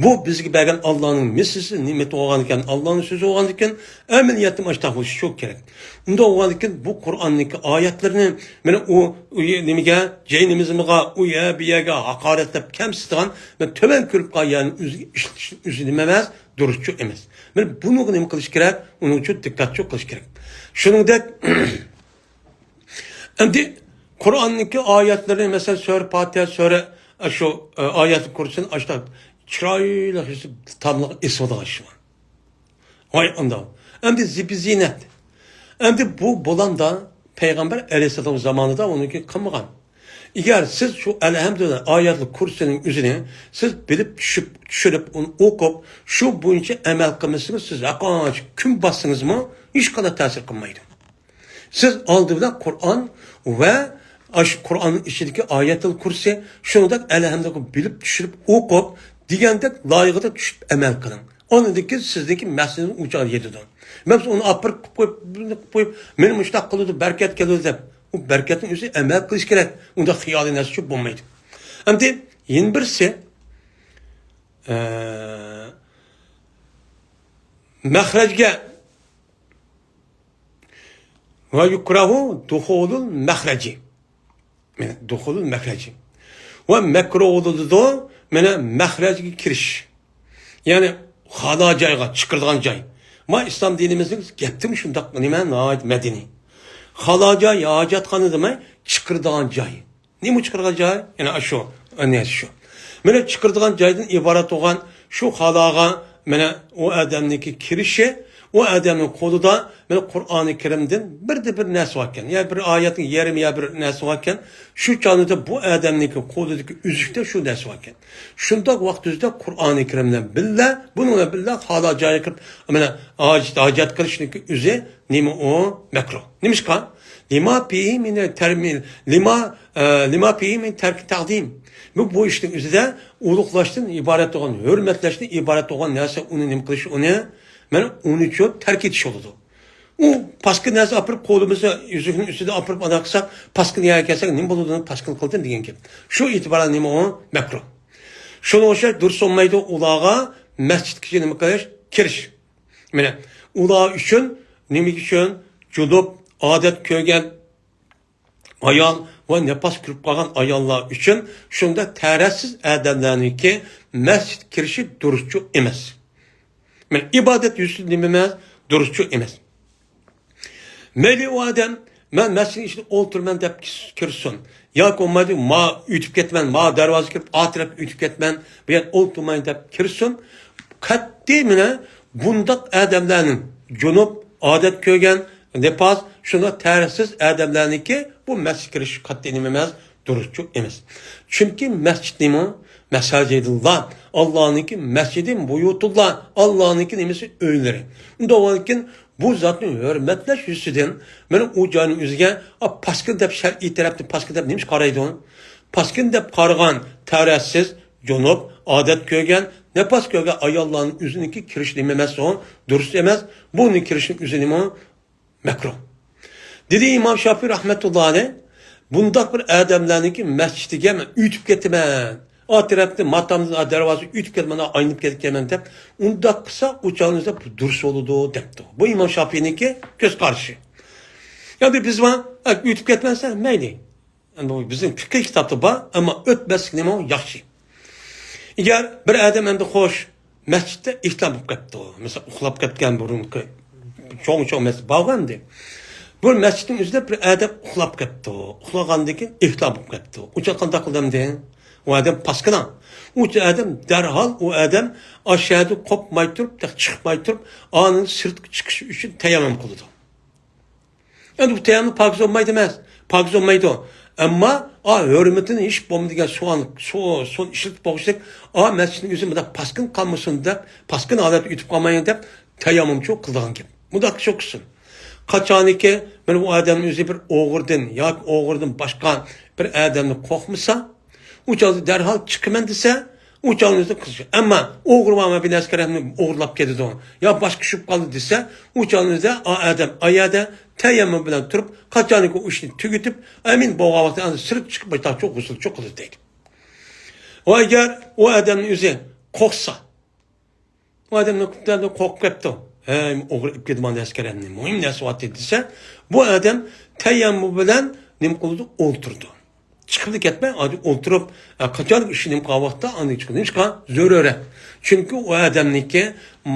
بۇ بىزگە بەرگەن ئاللانىڭ مىسلىسى، نېمىتى بولغاندىكىن، ئاللانىڭ سۆزى بولغاندىكىن، ئەمەلىيەتتە مانا شۇنداق بولۇشى كېرەك. ئۇنداق بولغاندىكىن بۇ قۇرئاننىڭكى ئايەتلىرىنى مانا ئۇ، ئۇ يە-، نېمىگە، جەينىمىزمغا، ئۇ يەر بۇ يەرگە ھاقارەتلەپ كەمسىتىدىغان، مانا تۆۋەن كۆرۈپ قالغان يەرنى ئۆزىگە ئىشلىتىش ئۆزى نېمە ئەمەس، دۇرۇسچۇ ئەمەس. مانا بۇنىڭغا نېمە قىلىش كېرەك؟ ئۇنىڭ ئۈچۈن دىققەتچۇ قىلىش كېرەك. شۇنىڭدەك ئەمدى قۇرئاننىڭكى ئايەتلىرى، مەسىلەن، سۈرە پاتىھە، سۈرە، شۇ، ئايەتۇل كۇرسىنى ئاشتا چىرايلىق، تاملىق ئېسىۋالغان ئىش بار. ۋاي ئانداق. ئەمدى زىبۇ زىننەت. ئەمدى بۇ بولامدا پەيغەمبەر ئەلەيھىسسالام زامانىدا ئۇنىڭكى قىلمىغان. ئەگەر سىز شۇ ئەلھەمدۇلىللا ئايەتۇل كۇرسىنىڭ ئۆزىنى سىز بىلىپ چۈشىنىپ، چۈشىنىپ، ئۇنى ئوقۇپ، شۇ بويىچە ئەمەل قىلمىسىڭىز، سىز ھەرقانچە كۈن باسسىڭىزمۇ ھېچقانداق تەسىر قىلمايدۇ. سىز ئالدى بىلەن قۇرئان ۋە ئاشۇ قۇرئاننىڭ ئىچىدىكى ئايەتۇل كۇرسى، شۇنىڭدەك ئەلھەمدۇلىللا بىلىپ چۈشىنىپ ئوقۇپ، دېگەندەك لايىقىدا چۈشۈپ ئەمەل قىلىڭ. ئاندىن كېيىن سىزنىڭكى مەقسىتىڭىز ئۇ چاغدا يېتىدۇ. مەن ئۇنى ئاپىرىپ قويۇپ، قويۇپ، مېنى مۇشۇنداق قىلىدۇ، بەرىكەت كېلىدۇ دەپ، ئۇ بەرىكەتنىڭ ئۆزى ئەمەل قىلىش كېرەك. ئۇنداق خىيالىي نەرسە چۈشۈپ بولمايدۇ. ئەمدى يەنە بىرسى، ئە، مەخرەجگە ۋە يۇكراھۇ دۇخۇلۇل مەخرەجى. مانا، دۇخۇلۇل مەخرەجى. ۋە مەكرۇھ بولىدۇ، مانا، مەخرەجگە كىرىش. يەنى خالا جايغا، چىقىرىدىغان جاي. ما ئىسلام دىنىمىزنىڭ گەپتىمۇ شۇنداق، نېمە، ناھايىتى مەدەنىي. خالا جاي، ھاجەتخانا دېمەي، چىقىرىدىغان جاي. نېمە چىقىرىدىغان جاي؟ يەنە شۇ، ئەنە شۇ. مانا چىقىرىدىغان جايدىن ئىبارەت بولغان شۇ خالاغا، مانا ئۇ ئادەمنىڭكى كىرىشى، ئۇ ئادەمنىڭ قولىدا مانا قۇرئانى كەرىمدىن بىردە بىر نەرسە باركەن، يا بىر ئايەتنىڭ يېرىمى يا بىر نەرسە باركەن، شۇ چاغدا بۇ ئادەمنىڭكى قولىدىكى ئۈزۈكتە شۇ نەرسە باركەن. شۇنداق ۋاقىت ئۆزىدە قۇرئانى كەرىم بىلەن بىللە، بۇنىڭ بىللە خالا جايغا كىرىپ، مانا ھاجەت، ھاجەت قىلىشنىڭكى ئۆزى نېمە ئۇ؟ مەكرۇھ. نېمىشقا؟ لىما فىھى مىنە تەرمىل، لىما، ئە، لىما فىھى مىن تەركى تەقدىم. بۇ، بۇ ئىشنىڭ ئۆزىدە ئۇلۇغلاشتىن ئىبارەت بولغان، ھۆرمەتلەشتىن ئىبارەت بولغان نەرسە، ئۇنى نېمە قىلىش، ئۇنى، مانا ئۇنى چۆپ تەرك ئېتىش بولىدۇ. ئۇ پاسكىنا نەرسە ئاپىرىپ قولىمىزدا، ئۈزۈكنىڭ ئۈستىدە ئاپىرىپ ئانداق قىلساق، پاسكىنا يەرگە كەلسەك، نېمە بولىدۇ؟ پاسكىنا قىلدىم دېگەن گەپ. شۇ ئېتىبارەن نېمە ئۇ؟ مەكرۇھ. شۇنىڭغا ئوخشاش دۇرۇس بولمايدۇ، ئۇلارغا مەسچىتكىچە نېمە قىلىش؟ كىرىش. مانا، ئۇلار ئۈچۈن، نېمە ئۈچۈن؟ جۇنۇپ، ئادەت كۆرگەن ئايال ۋە نىپاس كۆرۈپ قالغان ئاياللار ئۈچۈن شۇنداق تەھارەتسىز ئادەملەرنىڭكى مەسچىتكە كىرىشى دۇرۇسچۇ ئەمەس. مانا، ئىبادەت يۈزىسىدىن نېمە ئەمەس؟ دۇرۇسچۇ ئەمەس. مەيلى ئۇ ئادەم، مەن مەسچىتنىڭ ئىچىدە ئولتۇرىمەن دەپ كىرسۇن. ياكى بولمىدى، ما ئۆتۈپ كەتمەن، ما دەرۋازا كىرىپ، ئا تەرەپكە ئۆتۈپ كەتمەن، بۇ يەردە ئولتۇرماي دەپ كىرسۇن. قەتئىي مانا بۇنداق ئادەملەرنىڭ جۇنۇپ، ئادەت كۆرگەن، نىپاس، شۇنداق تەھارەتسىز ئادەملەرنىڭكى بۇ مەسچىتكە كىرىشى قەتئىي نېمە ئەمەس؟ دۇرۇسچۇ ئەمەس. چۈنكى مەسچىت نېمە؟ مەساجىدۇللا. ئاللانىڭكى مەسچىدى، بۇيۇتۇللا. ئاللانىڭكى نېمىسى؟ ئۆيلىرى. ئۇنداق بولغاندىكىن بۇ زاتنى ھۆرمەتلەش يۈزىسىدىن مانا ئۇ جاينىڭ ئۆزىگە، ئا، پاسكىنا دەپ، شەرئىي تەرەپتىن پاسكىنا دەپ نېمىشقا قارايدۇ؟ پاسكىنا دەپ قارىغان تەھارەتسىز، جۇنۇپ، ئادەت كۆرگەن، نىپاس كۆرگەن ئاياللارنىڭ ئۆزىنىڭكى كىرىشى نېمە ئەمەس ئۇ؟ دۇرۇس ئەمەس. بۇنىڭ كىرىشىنىڭ ئۆزى نېمە؟ مەكرۇھ. دېدى ئىمام شافىئى رەھمەتۇللا ئەلەيھ، بۇنداق بىر ئادەملەرنىڭكى مەسچىتىگە مەن ئۆتۈپ كېتىمەن، ئا تەرەپتىن ماتامدىن، ئا دەرۋازىدىن ئۆتۈپ كېتىمەن، ئايلىنىپ كېتىمەن دەپ، ئۇنداق قىلسا، ئۇ چاغنىڭدا بۇ دۇرۇس بولىدۇ، دەپتۇ. بۇ ئىمام شافىئىنىڭكى كۆز قارىشى. يەنى بىز مانا، ئە، ئۆتۈپ كەتمەن دېسە، مەيلى. ئەمدى بۇ بىزنىڭ پىقىھ كىتابتا بار، ئەمما ئۆتمەسلىك نېمە ياخشى. ئەگەر بىر ئادەم ئەمدى خوش، مەسچىتتە ئېھتىلام بولۇپ قاپتۇ. مەسىلەن، ئۇخلاپ كەتكەن بۇرۇنقى چوڭ-چوڭ مەسچىت بارغۇ ئەمدى. بۇ مەسچىتنىڭ ئۆزىدە بىر ئادەم ئۇخلاپ قاپتۇ. ئۇخلىغاندىن كېيىن ئېھتىلام بولۇپ قاپتۇ. ئۇ چاغ قانداق قىلدى ئەمدى؟ ئۇ ئادەم پاسكىنا. ئۇ ئادەم دەرھال، ئۇ ئادەم ئاشۇ يەردىن قوپماي تۇرۇپ، تېخى چىقماي تۇرۇپ، ئانىڭ سىرتقا چىقىشى ئۈچۈن تەيەممۇم قىلىدۇ. ئەمدى بۇ تەيەممۇم پاكىز بولمايدۇ ئەمەس، پاكىز بولمايدۇ. ئەمما، ئا، ھۆرمىتىنى ھېچ بولمىدىغان سۇ، سۇ، سۇنى ئىشلىتىپ بولغۇچىلىك، ئا، مەسچىتنىڭ ئۆزى مۇنداق پاسكىنا قالمىسۇن دەپ، پاسكىنا ھالەتتە ئۆتۈپ قالمايدۇ دەپ، تەيەممۇمچۇ قىلىدىغان گەپ. مۇنداق شۇ قىلسۇن. قاچانكى، مانا بۇ ئادەمنىڭ ئۆزى بىر ئوغرىدىن ياكى ئوغرىدىن باشقا بىر ئادەمنى قورقمىسا، ئۇ چاغدا دەرھال چىقىمەن دېسە، ئۇ چاغنىڭ ئۆزىدە قىزىق. ئەمما ئوغرى بارمۇ بىر نەرسە كەرەكنى ئوغرىلاپ كېتىدۇ. يا باشقا چۈشۈپ قالدى دېسە، ئۇ چاغنىڭ ئۆزىدە ئا ئادەم ئا يەردە تەيەممۇم بىلەن تۇرۇپ، قاچانكى ئۇ ئىشنى تۈگىتىپ، ئەمىن بولغان ۋاقتىدا ئاندىن سىرتقا چىقىپ، باشتاقچۇ غۇسۇلچۇ قىلىدۇ دەيدۇ. ۋە ئەگەر ئۇ ئادەمنىڭ ئۆزى قورقسا، ئۇ ئادەم نېمە قىپتۇ؟ قورقۇپ كەپتۇ. ھەي، ئوغرى ئېلىپ كېتىدىغان نەرسە كەرەكنى، مۇھىم نەرسە بارتى دېسە، بۇ ئادەم تەيەممۇم بىلەن نېمە قىلىدۇ؟ ئولتۇرىدۇ. چىقىپلا كەتمەي، ئادەم ئولتۇرۇپ، ئە، قاچان ئىشى نېمە قىلغان ۋاقىتتا ئاندىن چىقىدۇ. نېمىشقا؟ زۆرۈرەت. چۈنكى ئۇ ئادەمنىڭكى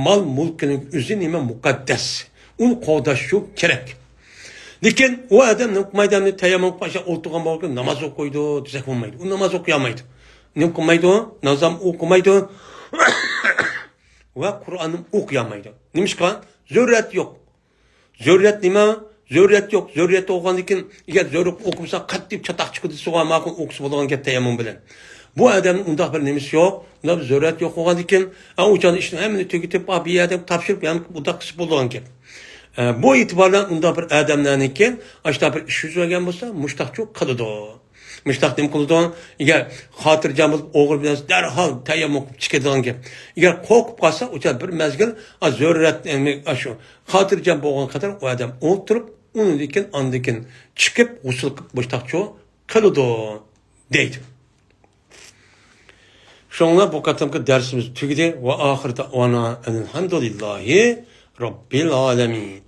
مال مۈلكىنىڭ ئۆزى نېمە؟ مۇقەددەس. ئۇنى قوغداش شۇ كېرەك. لېكىن ئۇ ئادەم نېمە قىلمايدۇ؟ ئەمدى تەيەممۇم قىلىپ ئاشۇ ئولتۇرغان بولغان ناماز ئوقۇيدۇ دېسەك بولمايدۇ. ئۇ ناماز ئوقۇيالمايدۇ. نېمە قىلمايدۇ؟ ناماز ئوقۇمايدۇ. ۋە قۇرئاننى ئوقۇيالمايدۇ. نېمىشقا؟ زۆرۈرەت يوق. زۆرۈرەت نېمە؟ زۆرۈرەت يوق. زۆرۈرەت بولغاندىن كېيىن، ئەگەر زۆرۈرەت ئوقۇمىسا، قاتتىق چاتاق چىقىدۇ، سۇغا ماقۇل ئوقۇسا بولىدىغان گەپ تەيەممۇم بىلەن. بۇ ئادەمنىڭ ئۇنداق بىر نېمىسى يوق، ئۇنداق بىر زۆرۈرەت يوق بولغاندىن كېيىن، ئە، ئۇ چاغدا ئىشنى ھەممىنى تۈگىتىپ، ئا، بۇ يەردە تاپشۇرۇپ، يەنە ئۇنداق قىلسا بولىدىغان گەپ. ئە، بۇ ئېتىبار بىلەن ئۇنداق بىر ئادەملەرنىڭكى ئاشۇنداق بىر ئىش يۈز بەرگەن بولسا، مۇشتاقچۇ قىلىدۇ. مۇشتاق نېمە قىلىدۇ؟ ئەگەر خاتىرجەم بولۇپ، ئوغرى بىلەن دەرھال تەيەممۇم قىلىپ چىقىدىغان گەپ. ئەگەر قورقۇپ قالسا، ئۇ چاغ بىر مەزگىل، ئا، زۆرۈرەت، ئەمدى ئاشۇ خاتىرجەم بولغان قەدەر ئۇ ئادەم ئولتۇرۇپ، ئۇنىڭدىن كېيىن، ئاندىن كېيىن چىقىپ، غۇسۇل قىلىپ، مۇشتاقچۇ قىلىدۇ، دەيدۇ. شۇڭا بۇ قېتىمقى دەرسىمىز تۈگىدى. ۋە ئاخىر دەئۋانا ئەلھەمدۇلىللاھى رەببىل ئالەمىن.